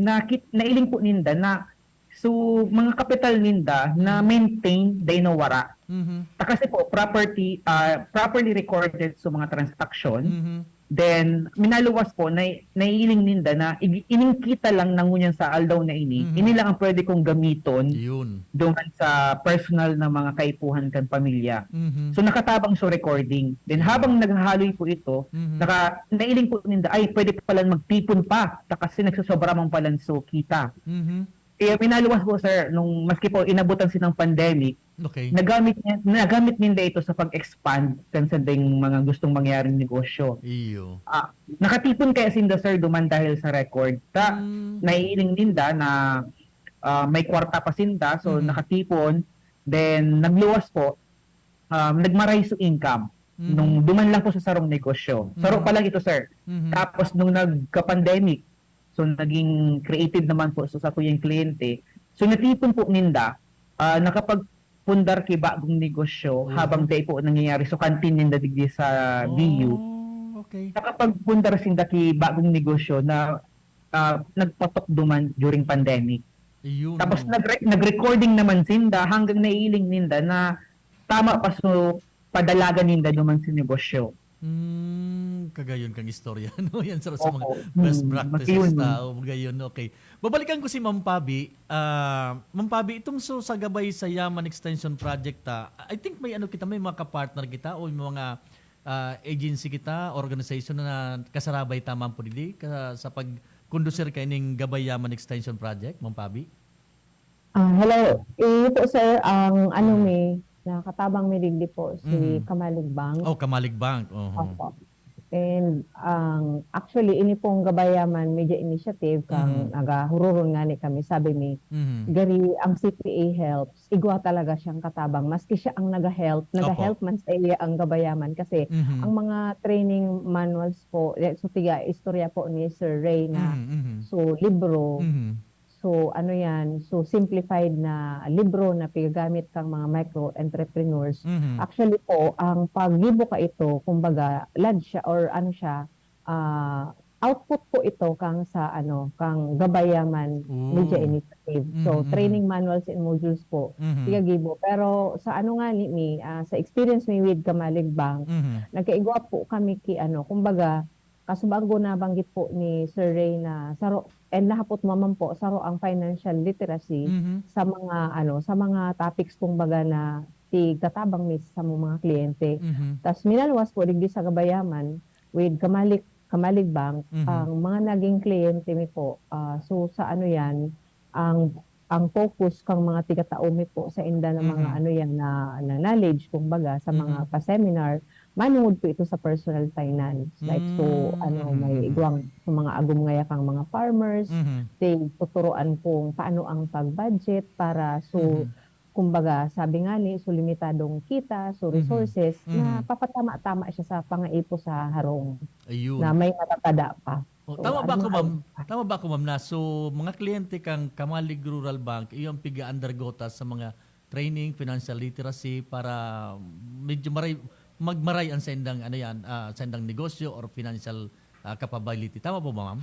na kit, nailing po ninda na, so mga kapital ninda na Mhm. maintain, day nawara. Mhm. Ta kasi po, property, ah, properly recorded sa mga transaksyon, Mhm. Then, minaluwas po, na, naiiling ninda na ig- ining kita lang na ngunyan sa aldaw na ini, Mhm. ini lang ang pwede kong gamiton Yun. duman sa personal na mga kaipuhan kan pamilya. Mhm. So, nakatabang sa recording. Then, Yeah. habang naghahaloy po ito, Mhm. naka, nailing po ninda, ay, pwede palan magtipon pa, ta kasi nagsosobra man palan so kita. Mhm. Kaya minaluwas po, sir, nung maski po inabutan silang pandemic, Okay. nagamit niya, nagamit ninda ito sa pag-expand kan sa ding mga gustong mangyaring negosyo. Iyo. Ah, nakatipon kaya sinda, sir, duman dahil sa record. Ta, Mm. naiiling ninda na ah, may kwarta pa sinda, so Mhm. nakatipon, then nagluwas po, um, nagmaray so income Mhm. nung duman lang po sa sarong negosyo. Saro Mhm. pa lang ito, sir. Mhm. Tapos nung nagka-pandemic, so naging creative naman po so sa kuyang kliyente. So natipon po ninda, ah, nakapagpundar ki bagong negosyo Oo. habang dai po nangyayari so kantin ninda digdi sa B U. Oh, okay. Nakapagpundar sinda ki bagong negosyo na ah, nagpatok duman during pandemic. Ayun. Tapos nagre- nag-recording naman sinda hanggang naiiling ninda na tama pa so padalagan ninda duman sa negosyo. Hmm, kagayon kang istorya, no? Yan sa, sa mga Opo. best Hmm, practices magayon. Tao, magayon. Okay. Babalikan ko si Ma'am Pabi. Ah, Ma'am Pabi, itong so, sa Gabay sa Yaman Extension Project, ah, I think may ano kita, may mga kapartner kita o may mga ah, agency kita, organization na kasarabay ta man po digdi ka, sa pagkondusir kaining Gabay Yaman Extension Project, Ma'am Pabi? Ah, hello. Iyo po, sir, ang ano Ah. mi, nakatabang mi digdi po si Mhm. Kamalig Bank. Oh, Kamalig Bank. Oho. Opo. And ang actually, ini pong Gabay Yaman Media Initiative kang Mhm. nagahururon ngani kami, sabi mi, Mhm. gari ang C P A helps, igwa talaga siyang katabang. Maski siya ang naga-help, Opo. naga-help man sa iya ang Gabay Yaman kasi Mhm. ang mga training manuals po, eh, so tiga istorya po ni Sir Ray na Mhm, mhm. so libro, Mhm. so ano yan, so simplified na libro na pigagamit kang mga micro entrepreneurs. Mhm. Actually po, ang paggibo ka ito, kumbaga, lad siya or ano siya, ah, output po ito kang sa ano, kang Gabay Yaman Oh. Media Initiative. So, Mhm, mhm. training manuals and modules po. Mhm. Pigagibo. Pero sa ano nga ni mi, ah, sa experience mi with Kamalig Bank, Mhm. nagkaigwa po kami ki ano, kumbaga, kasubag ko nabanggit po ni Sir Ray na saro, and nahapot mo man po, saro ang financial literacy Mhm. sa mga ano, sa mga topics kumbaga na tigtatabang mi sa mga kliyente. Mhm. Tas minaluwas po digdi sa Gabay Yaman with Kamalig, Kamalig Bank, Mhm. ang mga naging kliyente mi po. Ah, so sa ano yan, ang ang focus kang mga tigatao mi po sa inda na mga Mhm. ano yan na, na knowledge kumbaga sa mga Mhm. pa-seminar, manungod po ito sa personal finance. Like so Mm, ano mhm, may mhm. igwang sa mga agom ngaya kang mga farmers, Mhm. tig tuturuan kung paano ang pag-budget para so Mhm. kumbaga sabi nga ni so limitadong kita, so Mhm. resources na Mhm. papatama-tama siya sa pangaipo sa harong Ayun. na may matatada pa. Oh, So, tama ba ano ako, nga ma'am? ang- Tama ba ako, ma'am, na so mga kliyente kang Kamalig Rural Bank, iyo ang piga-undergo ta sa mga training, financial literacy para medyo maray magmaray ang sa indang ano yan, ah, sa indang negosyo or financial ah, capability. Tama po ba, ma'am?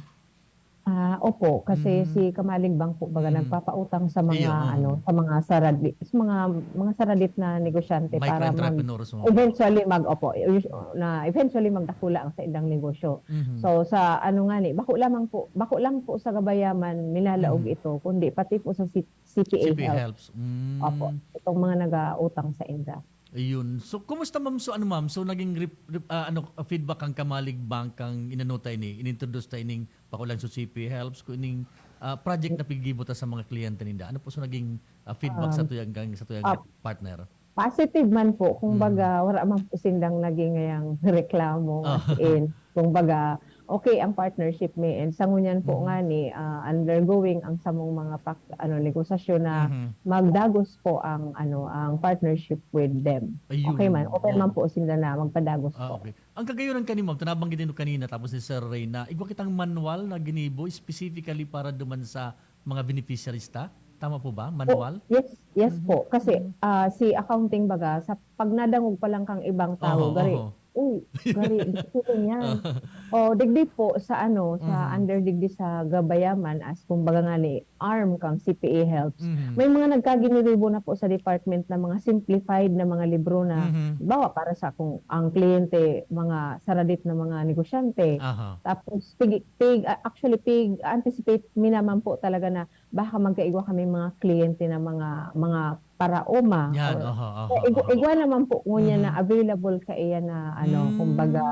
Ah, opo, kasi Mhm. si Kamalig Bank po baga Mhm. nagpapautang sa mga Iyo, oo. ano, sa mga saradi, sa mga mga saradit na negosyante Micro para mag entrepreneurs mo. eventually mag opo, us- na eventually magdakula ang sa indang negosyo. Mhm. So sa ano nga ni, bako lamang po, bako lang po sa Gabay Yaman minalaog Mhm. ito, kundi pati po sa C- C P A C P A Health. helps. Mm. Opo, itong mga nag-autang sa inda. Ayun. So, kumusta, ma'am? So, ano, ma'am? So, naging rep- rep- ah, ano, ah, feedback ang Kamalig Bank kang inano ta ini, inintroduce ta ining pakulang so C P helps ko ining ah, project na pigibo ta sa mga kliyente ninda. Ano po so naging ah, feedback sa Um, tuyang kang sa tuyang ah, partner? Positive man po, Mm. kumbaga wala man po sindang naging ngayang reklamo Ah. as in, kumbaga okay ang partnership mi and sa ngunyan po Mhm. nga ni ah, undergoing ang samong mga pak- ano negosasyon na Mhm. magdagos po ang ano ang partnership with them. Ayun. Okay man, open Oo. man po sila na magpadagos Ah, po. okay. Ang kagayonan kani, ma'am, tanabang gid nino kanina tapos ni Sir Ray na igwa kitang manual na ginibo specifically para duman sa mga beneficiaries ta. Tama po ba? Manual? Po, yes, yes Mhm. po. Kasi Mhm. ah, si accounting baga, sa pag nadangog pa lang kang ibang tao, Oho, gari, oho. Uy, gari, disiplina yan. O, digdi po sa ano, sa Mhm. under digdi sa Gabayaman, as kumbaga nga ni arm kang C P A helps. Mhm. May mga nagkaginiribo na po sa department na mga simplified na mga libro na, Mhm. halimbawa, para sa kung ang kliyente, mga saradit na mga negosyante. Aha. Tapos, pig, pig, ah, actually, pig, anticipate mi naman po talaga na baka magkaigwa kami mga kliyente na mga, mga paraoma. Yan, Or, aha, aha, eh, igwa, aha. igwa naman po ngunyan na Mhm. available kaiya na, ano, Hmm. kumbaga,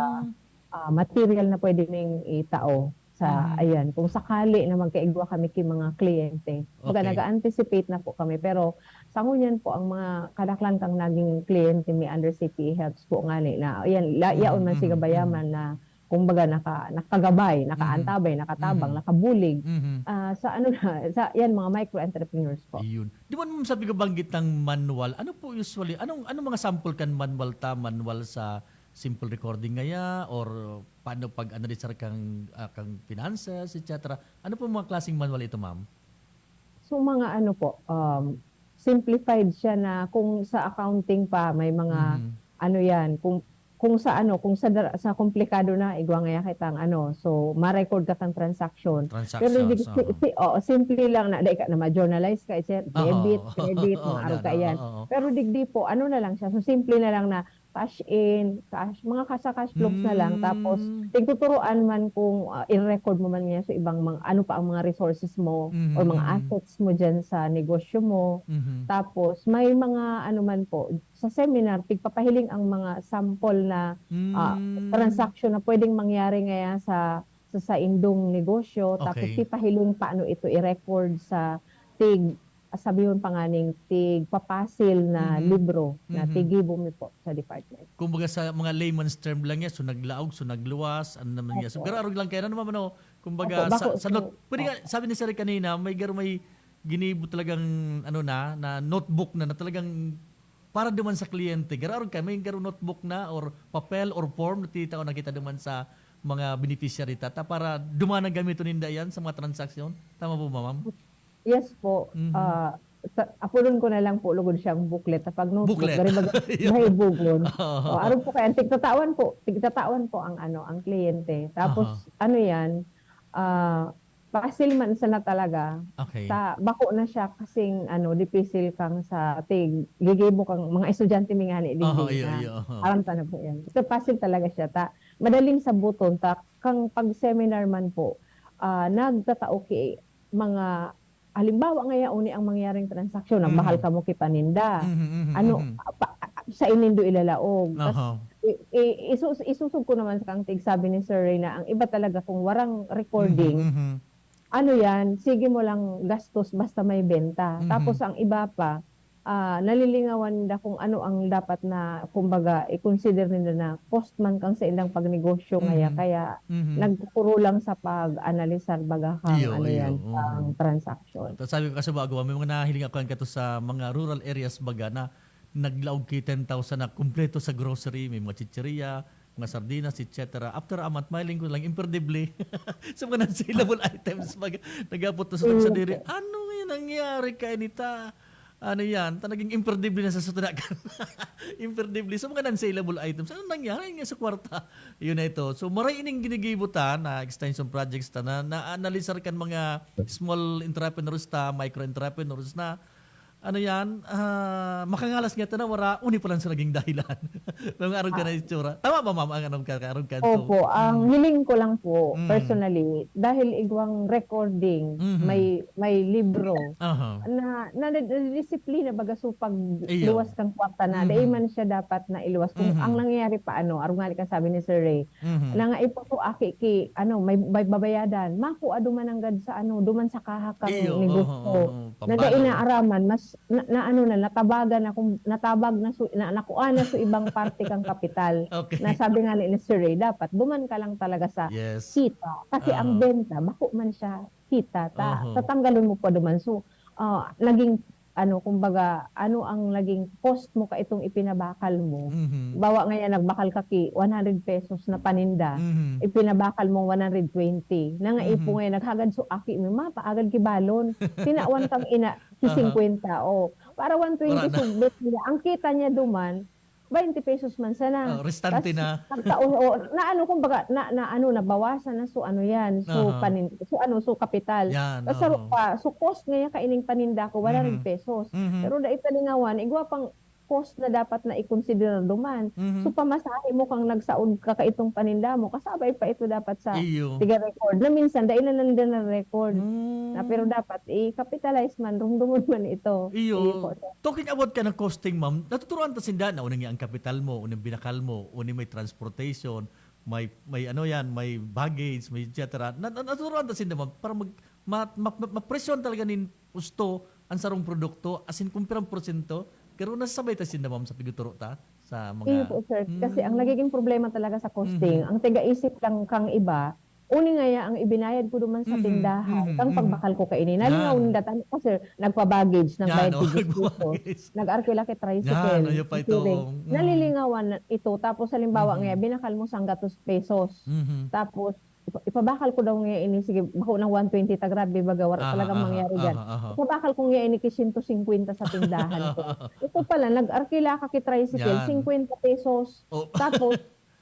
ah, material na pwede ning itao sa, Mhm. ayan, kung sakali na magkaigwa kami ki mga kliyente. Kumbaga, Okay. nag-a-anticipate na po kami. Pero sa ngunyan po, ang mga kadaklan kang naging kliyente mi under C P A helps po ngani na, ayan, la-, yaon man si Mhm, mhm, Gabayaman mhm. na, kumbaga, naka-, nakagabay, Mhm. nakaantabay, nakatabang, Mhm. nakabulig, Mhm. ah, sa ano na, sa, yan, mga micro entrepreneurs po. Ayun. Di ba, ma'am, sabi ko, banggit ng manual, ano po usually, anong, anong mga sample kan manual ta? Manual sa simple recording ngaya or paano pag-analisar kang, ah, kang finances, et cetera? Ano po mga klaseng manual ito, ma'am? So, mga ano po, um, simplified siya na kung sa accounting pa, may mga Mhm. ano yan, kung, kung sa ano, kung sa dra-, sa komplikado na, igwa ngaya kitang ano, so, ma-record ka kang transaction. Pero Transactions, di, si, oo. si, oo, simple lang na, dai ka na ma-journalize ka, sir, Oo. debit, credit, Oo, mga arog yan, ka oo, yan. oo. Pero digdi po, ano na lang siya, so, simple na lang na cash in, cash, mga ka-, sa cash flows na lang. Tapos, Hmm. tigtuturuan man kung, ah, i-record mo man niya sa ibang mga, ano pa ang mga resources mo Mhm, or mga mhm. assets mo dyan sa negosyo mo. Mhm. Tapos, may mga ano man po, sa seminar, tigpapahiling ang mga sample na, ah, Hmm. transaction na pwedeng mangyari ngaya sa, sa saindong negosyo. Tapos, Okay. pipahiling paano ito i-record sa tig-, sabihon pa nganing tigpapasil na Mhm. libro na Mhm. tigibo mi po sa department. Kumbaga, sa mga layman's term lang yan, so naglaog, so nagluwas, ano naman yan. So, Opo. garo-, arog lang kaya, ano naman, ano, kumbaga, Opo, sa, bako, sa so, not-, pwede nga, opo. sabi ni Sir kanina, may garo-, may ginibo talagang, ano na, na notebook na, na talagang para duman sa kliyente. Garo-, arog ka, may garo notebook na or papel or form na titao na kita duman sa mga beneficiary ta, ta para duman ang gamiton ninda yan sa mga transaksyon. Tama po ba, ma'am? Yes po. Mhm. Ah, sa, apodon ko na lang po lugod siyang booklet. Kapag notebook, Booklet. gari baga, Yun. mahibogon. Oo. O, aron po kaya, tigtatawan po, tigtatawan po ang ano, ang kliyente. Tapos, Aha. ano yan, ah, pasil man sana talaga, Okay. sa, bako na siya kasing, ano, dipisil kang sa tig-, gigibo kang mga estudyante mi ngani Aha, digdi iyo, na iyo, aha. aram ta na po yan. So, pasil talaga siya. Ta, madaling sabuton, ta, kang pag-seminar man po, ah, nagtatao ki mga, halimbawa, ngaya uni ang mangyaring transaksyon, nagbahal Mhm. kamo ki paninda. Mhm, mhm, Ano, mhm. pa, sa inindo ilalaog. Tas, Aha. i, i, isus-, isusog ko naman sa kang tig-, sabi ni Sir Ray na ang iba talaga kung warang recording, Mhm, mhm. ano yan, sige mo lang gastos basta may benta. Mhm. Tapos ang iba pa, ah, nalilingawan ninda kung ano ang dapat na, kumbaga, i-consider ninda na cost man kang saindang pagnegosyo ngaya, Mhm. kaya Mhm. nagkukuro lang sa pag-analisar baga kang Iyo, ano iyo, yan, mhm. kang transaction. Ta-, sabi ko kasi bago, may mga nahiling ako yan kato sa mga rural areas baga na naglaog ki ten thousand na kumpleto sa grocery, may mga chichirya, mga sardinas, et cetera. After a month, mahiling ko lang, imperdible. Sa mga non-saleable items, pag nag-abot na sa Opo. tagsadiri, "Ano nga yung nangyari kay nita?" Ano yan? Ta naging imperdible na sa sutunakan. Imperdible. Sa mga non-saleable items, ano nangyari nga sa kwarta? Yun na ito. So, maray ining ginigibo ta na extension projects ta na, na-analisar kan mga small entrepreneurs ta, micro entrepreneurs na, ano yan, ah, makangalas nga ta na, wara, uni pa lang sa naging dahilan. Mga arog ka na Ah. itsura. Tama ba, ma'am, ang anong ka-, arog ka to? Opo, ang Mm. hiling ko lang po, Mm. personally, dahil igwang recording, Mhm. may, may libro, Aha. na, na, nadidisiplina baga so pag Iyo. luwas kang kwarta na, dai Mhm. man siya dapat na iluwas. Kung Mhm. ang nangyayari pa, ano, arog nga ka sabi ni Sir Ray, Mhm. na nga ipo so aki ki, ano, may, may babayadan, makua duman nanggad sa, ano, duman sa kaha kang Iyo, negosyo. oo, oo, Na dai pambalo. naaraman, mas na, na ano na, natabagan na kung, natabag na su-, na, nakuha na su ibang parte kang kapital. Okay. Na sabi nga ni, ni Sir Ray, dapat duman ka lang talaga sa Yes. kita. Kasi ang Aha. benta, bako man siya kita. Ta, Oho. tatanggalon mo pa duman. So, ah, naging, ano, kumbaga, ano ang naging cost mo ka itong ipinabakal mo? Mhm. Bawa ngayon, nagbakal ka ki one hundred pesos na paninda, Mhm. ipinabakal mo one hundred twenty. Na nga Mhm. ipo ngayon, naghagad so aki mo, mapaagad ki balon. Tinawan kang ina, ki Aha. singkwenta, o. Para one twenty Wala na. sugbit niya. Ang kita niya duman, twenty pesos man sana. Oh, restante Tas na. nagtaon, o, na ano, kumbaga, na, na ano, nabawasan na, so ano yan, so, Aha. panin, so ano, so kapital. Yan, Tas sa oo. rupa, so cost ngaya kaining paninda ko, one hundred Mhm. pesos. Mhm. Pero dai talingawan, igwa pang cost na dapat na ikonsiderar duman. Mhm. So pamasahe mo kang nagsaod ka kaitong paninda mo, kasabay pa ito dapat sa Iyo. tiga record. Na minsan, dai na nanda na record. Mm. Na, pero dapat i-capitalize man, rumdumon man ito. Iyo. Iyo po, sir. Talking about ka ng costing, ma'am, natuturuan ta sinda na uning ang kapital mo, uning binakal mo, uning may transportation, may, may ano yan, may baggage, may et cetera. Na, na, natuturuan ta sinda, ma'am, para mag, ma, ma, ma, mapresyon talaga nin husto ang sarong produkto, as in, kung pirang porsyento, pero nasasabay ta sinda, ma'am, sa pigtuturo ta sa mga Iyo po, sir. Kasi ang Mm. nagiging problema talaga sa costing, Mhm. ang tigaisip lang kang iba, uni ngaya ang ibinayad ko duman sa Mhm, tindahan, mhm, kang mhm. pagbakal ko kaini. Nalingaw Yan. ninda ta, sir, nagpa-baggage, Yan, nagbayad oh, ko disiento. nagpa-baggage. Nag-arkila ki Yan, tricycle, ayo pa ito. siring. Mm. Nalilingawan na ito. Tapos, halimbawa Mhm. ngaya, binakal mo sanggatos pesos. Mhm. Tapos, ipa-, ipabakal ko daw ngaya ini, sige, bako ng one twenty ta grabe, baga, wara Aha, talagang aha, mangyari dyan. aha, aha. Ipabakal ko ngaya ini ki siyento singkwenta sa tindahan ko. Ito pala, nag-arkila ka ki tricycle, Yan. singkwenta pesos. Oh. Tapos,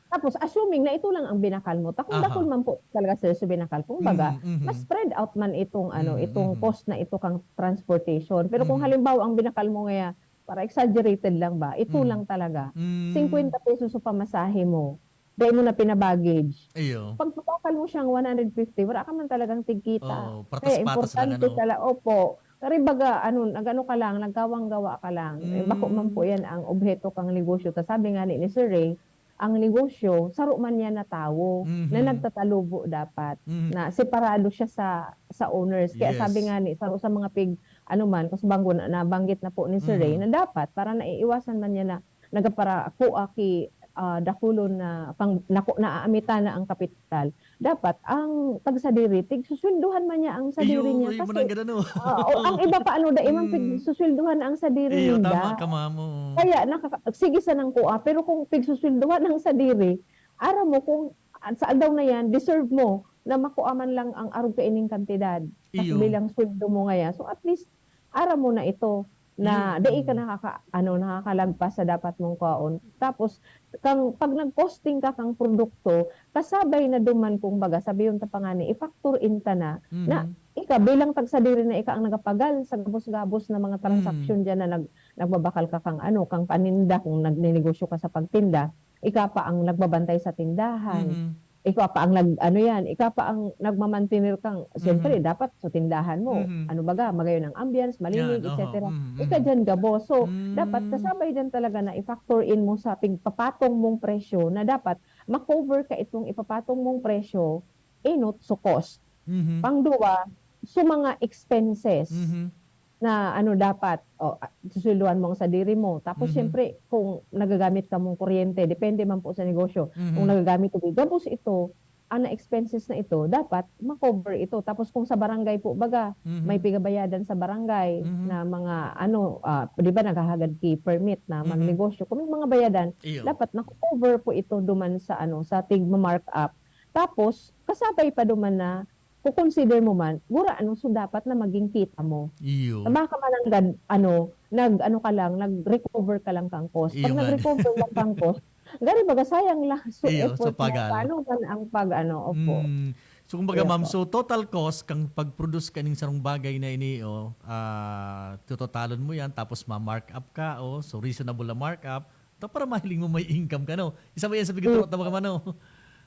tapos assuming na ito lang ang binakal mo, ta kung Aha. dakul man po talaga, sir, so binakal, kumbaga, Mhm, mhm. mas spread out man itong, ano, Mhm, itong mhm. cost na ito kang transportation. Pero kung Mhm. halimbawa ang binakal mo ngaya, para exaggerated lang ba, ito Mhm. lang talaga. Mm. Singkwenta pesos sa pamasahe mo. Dahil mo na pinabaggage. Iyo. Pag pabakal mo siyang one hundred fifty, wala ka man talagang tigkita. Oo, Kaya patas-patas lang, importante ano? Tala, opo. Kari baga, ano, nag-ano ka lang, nagkawang-gawa ka lang. Eh, bako man po Mm. yan ang obheto kang negosyo. Ta sabi nga ni, ni Sir Ray, ang negosyo, saro man yan na tawo na Mhm. nagtatalubo dapat, Mhm. na separado siya sa sa owners. Kaya sabi Yes. nga ni, saro sa mga pig, ano man, kasubanggo na, nabanggit na po ni Sir Ray, Mhm. na dapat, para naiiwasan man niya na nagaparakuha ki, ah, dakulon na pang, naku, naaamitan na ang kapital, dapat ang tagsadiri, tigsusweldohan man niya ang sadiri Iyo, niya. iyo, Kasi, mananggad ano. ah, o, ang iba pa, ano, dai man Mm. pigsusweldohan ang sadiri Iyo, ninda. tama ka, ma'am, oo. Kaya, nakaka-, sige sanang kuha, pero kung pigsusweldohan ang sadiri, aram mo kung, ah, sa aldaw na yan, deserve mo na makua man lang ang arog kaining kantidad. Tas Iyo. bilang sweldo mo ngaya. So, at least, aram mo na ito, na Iyo, dai ka mm. nakaka-, ano, nakakalagpas sa dapat mong kwaon. Tapos, kang, pag nag-costing ka kang produkto, kasabay na duman, kumbaga, sabihon ta pa ngani, i-factor in ta na, na Mhm. ika, bilang tagsadiri na ika ang nagapagal sa gabos-gabos na mga Mm. transaksyon diyan na nag-, nagbabakal ka kang, ano, kang paninda, kung nagninegosyo ka sa pagtinda, ika pa ang nagbabantay sa tindahan. Mhm. Ikaw pa ang nag, ano yan, ikaw pa ang nagmamantener kang, siyempre, Mhm. dapat sa tindahan mo, Mhm. ano baga, magayon ang ambience, malinig, Yan, oho. et cetera. Mhm, Ika mhm. dyan gabos. So, Mm. dapat kasabay dyan talaga na i-factor in mo sa pigpapatong mong presyo na dapat ma-cover ka itong ipapatong mong presyo, inot sa cost. Mhm. Pangduwa, sa mga expenses Mhm. na ano dapat, o, ah, suswelduhan mo ang sadiri mo. Tapos, Mhm. siyempre, kung nagagamit ka mong kuryente, depende man po sa negosyo. Kung Mhm. nagagamit ka, gabos ito, ang na expenses na ito, dapat ma-cover ito. Tapos, kung sa barangay po, baga, Mhm. may pigabayadan sa barangay Mhm. na mga, ano, ah, di ba, naghahagad ki permit na Mhm. magnegosyo. Kung may mga bayadan, Iyo. dapat na-cover po ito duman sa, ano, sa tig-markup. Tapos, kasabay pa duman na, kung consider mo man, gura ano, so dapat na maging kita mo. Iyo. Tama ka man ang gad-, ano, nag-, ano ka lang, nag-recover ka lang kang cost. Pag Iyo nga. nag-recover lang kang cost, gari baga, sayang lang so Iyo, so effort mo. pagal. Paano man ang pag, ano, opo. Mm. So, kumbaga, Iyo ma'am, po. So total cost kang pagproduce kaning sarong bagay na ini, oh, ah, tototalon mo yan, tapos ma-mark up ka, oh, so reasonable na mark up, ta para mahiling mo may income ka, no? Isa ba yan sa Mm. pigtuturo ta mga mano?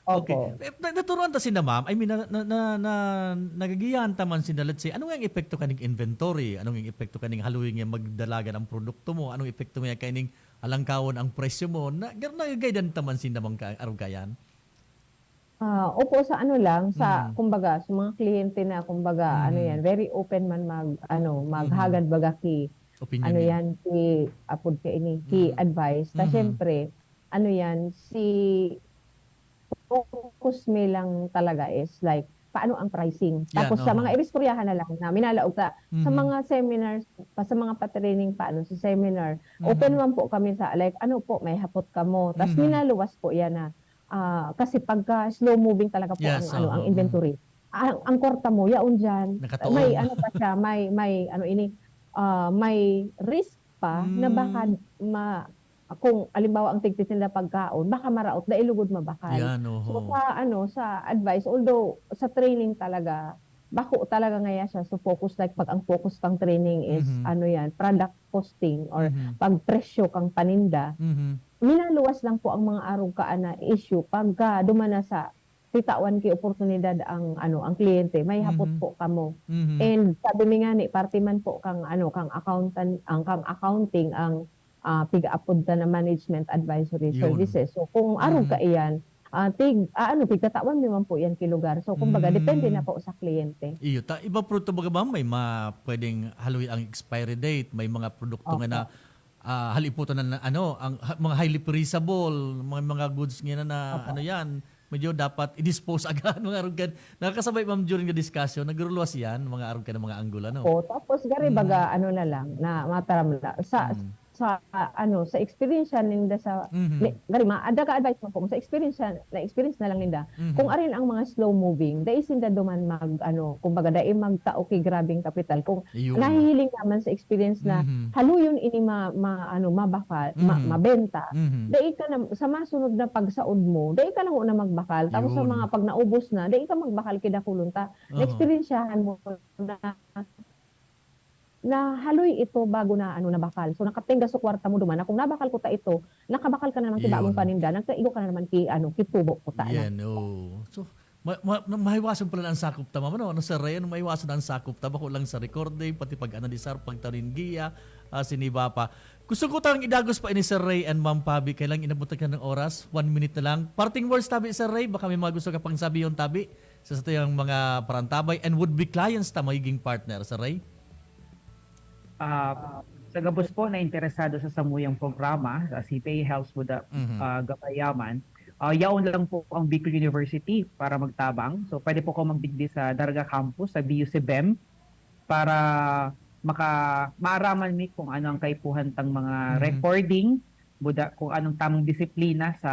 Okay. Opo. Eh, na-, naturuan ta sinda, ma'am? I mean, na, na, na, na, nagagiyahan ta man sinda, let's say, ano nga ang epekto kaning inventory? Ano nga ang epekto kaning haluy nga magdalagan ang produkto mo? Anong epekto nga kaning halangkawon ang presyo mo? Na, nagagaydan ta man sinda, ma'am, ka-, arog kayan? Ah, opo, sa ano lang, sa, Mm. kumbaga, sa mga kliyente na, kumbaga, ano Mhm. yan, very open man mag, ano, Mhm. maghagad baga ki, Opinion ano niya. yan, ki, apod ka ini, ki Mhm. advice. Ta, Mhm. syempre, ano yan, si focus mi lang talaga is, like, paano ang pricing. Yan, Tapos sa mga oho. iristoryahan na lang na minalaog ta, sa Mhm. mga seminars, pa, sa mga pa-training pa, ano, sa seminar, open Mhm. man po kami sa, like, ano po, may hapot kamo. Tas Mhm. minaluwas po yan na, ah, kasi pagka slow moving talaga po Yes, ang, ano, ang oho. inventory. Ang, ang kwarta mo, yaon dyan. Nakatuon. May, ano pa siya, may, may, ano ini, ah, may risk pa na baka Mm. ma-, kung halimbawa ang tigtitinda pagkaon, baka maraot, dai lugod mabakal. Yan, So, oho. sa ano, sa advice, although sa training talaga, bako talaga ngaya siya. So, focus, like, pag ang focus kang training is, Mhm. ano yan, product costing or Mhm. pagpresyo kang paninda, Mhm. minaluwas lang po ang mga arog kaan na issue pagka duman na sa titawan ki oportunidad ang, ano, ang kliyente, may hapot Mhm. po kamo. Mhm. And sabi mi ngani, parte man po kang, ano, kang accountant, ang kang accounting, ang, ah, piga-apod ta na management advisory Yun. services. So, kung arog Mhm. ka iyan, ah, tig-, ah, ano, tigtatawan mi man po yan ki lugar. So, kumbaga, depende na Mm. po sa kliyente. Iyo, ta-, iba po ito, baga, ma'am, may ma-, pwedeng haloy ang expiry date, may mga produkto nga na, Opo. ah, haliputan na, na, ano, ang ha-, mga highly perishable, mga, mga goods nga na, na, Opo. ano yan, medyo dapat i-dispose agad, mga arog kan. Nakakasabay, ma'am, during the discussion, nagruluwas yan, mga arog kan ng mga anggol, ano? Opo, tapos gari Mm. baga, ano na lang, na mataram na, sa, Mm. sa, ano, sa experience ninda sa, Mhm. ni, gari, ma-, daga advice mo po, sa experience, na experience na lang ninda, Mhm. kung arin ang mga slow moving, dai sinda duman mag, ano, kumbaga, dai magtao ki grabing kapital. Kung Ayun. nahihiling naman sa experience na Mhm. haluyon ini ma-, ma-, ano, mabakal, ma-, Mhm. mabenta, Mhm. dai ka na, sa masunod na pagsaod mo, dai ka na ho na magbakal. Tapos sa Yun. mga pag naubos na, dai ka magbakal ki dakulon ta. Aha. Naeksperyensyahan mo na, na haloy ito bago na, ano, nabakal. So, nakatengga sa kwarta mo duman na kung nabakal ko ta ito, nakabakal ka na naman ki bagong Yun. paninda, nagkaigo ka na naman ki, ano, ki tubo ko ta na. Yan, oo. So, ma-, ma-, ma-, mahiwason pala na ang sakop ta, ma'am, ano? Ano, Sir Ray? Ano, mahiwason na ang sakop ta? Bako lang sa recording, pati pag-analisar, pagtaringgiya, ah, siniba pa. Gusto ko tang idagos pa ini, Sir Ray and Ma'am Pabi. Kailang inabot na ka ng oras. One minute na lang. Parting words tabi, Sir Ray. Baka may mga gusto ka pang sabi yung tabi sa satuyang mga parantabay and would-be clients ta magiging partner, Sir Ray? Ah, sa gabos po na interesado sa samuyang programa, sa C P A Helps with the, Mhm. ah, Gabay Yaman, ah, yaon lang po ang Bicol University para magtabang. So, pwede po kayo magdigdi sa Daraga Campus, sa B U C bem, para maka-, maaraman mi kung ano ang kaipuhan tang mga Mhm. recording, buda, kung anong tamang disiplina sa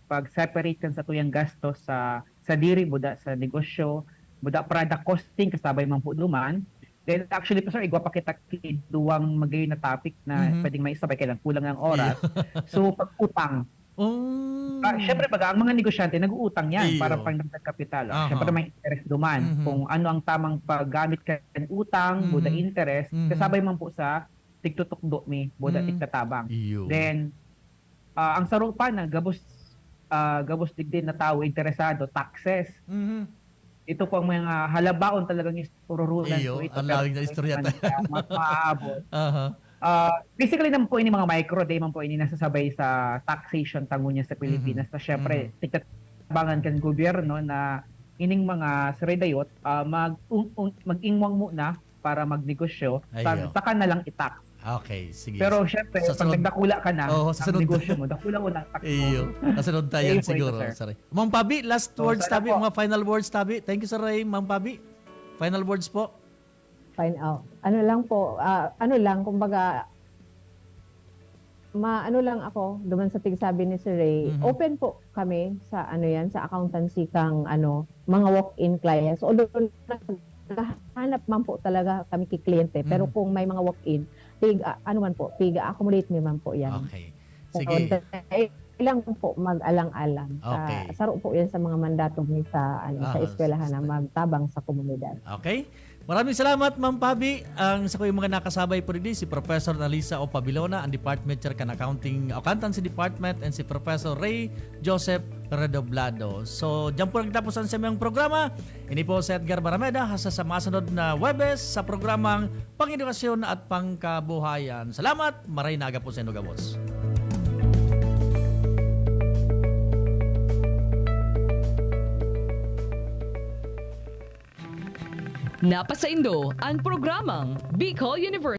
pag-separate kan satuyang gastos sa, sa diri, buda, sa negosyo, buda, product costing, kasabay man po duman. Then, actually po, sir, igwa pa kita ki duwang magayon na topic na Mhm. pwedeng maisabay, kailang kulang ang oras. Iyo. So, pag-utang. Oh. Ah, syempre, baga, ang mga negosyante, nag-uutang yan para Iyo. pangdagdag kapital, ah. Aha. Syempre, may interest duman. Mhm. Kung ano ang tamang paggamit kan utang, buda Mhm. interest, Mhm. kasabay man po sa tigtutukdo mi, buda Mhm. tigtatabang. Iyo. Then, ah, ang saro pa na gabos, ah, gabos digdi na tawo interesado, taxes. Mhm. Ito po ang mga halabaon talagang is-, ururulan Iyo, po ito, ang pero lawig na istorya man ta-, siya ma-, maaabot. Aha. Ah, basically naman po ini mga micro, di man po ini nasasabay sa taxation ta ngunyan sa Pilipinas. Mhm. Na syempre, Mhm. tigtatabangan kan gobyerno na ining mga siridayot, ah, mag-, un-, un-, mag-ingwang muna para magnegosyo, sa-, Iyo. saka na lang i-tax. Okay, sige. Pero syempre, Sa pag sunod, nagdakula ka na, oo, sa ang sunod. negosyo mo, dakula mo na ang tax mo. Iyo. Sa sunod tayo Ayun po ito, siguro, sir. Sir. Ma'am Pabi, last So, words sana tabi, po. mga final words tabi. Thank you, Sir Ray. Ma'am Pabi, final words po. Fine, oh. Ano lang po, ah, ano lang, kumbaga, ma-, ano lang ako, duman sa tigsabi ni Sir Ray, Mhm. open po kami sa, ano yan, sa accountancy kang, ano, mga walk-in clients. Although, naghahanap man po talaga kami ki kliyente, pero Mhm. kung may mga walk-in, tig-, ah, ano man po, tig-accommodate mi man po yan. Okay. So, Sige. dahil lang po mag-alang-alang. Sa, Okay. saro po yan sa mga mandato mi sa, ano, sa Aha, eskwelahan na sa magtabang sa komunidad. Okay. Maraming salamat, Ma'am Pabi. Ang sa kuyang mga nakasabay po digdi, si Professor Nalisa O Pabilona, ang Department Chair kan Accounting, Accountancy Department, and si Professor Ray Joseph Redoblado. So, diyan po nagtapos ang samang programa. Ini po si Edgar Barameda, hasta sa masunod na Huwebes sa programang Pang-edukasyon at Pangkabuhayan. Salamat, maray na aga po sa inyo gabos. Napasaindo ang programang Bicol University.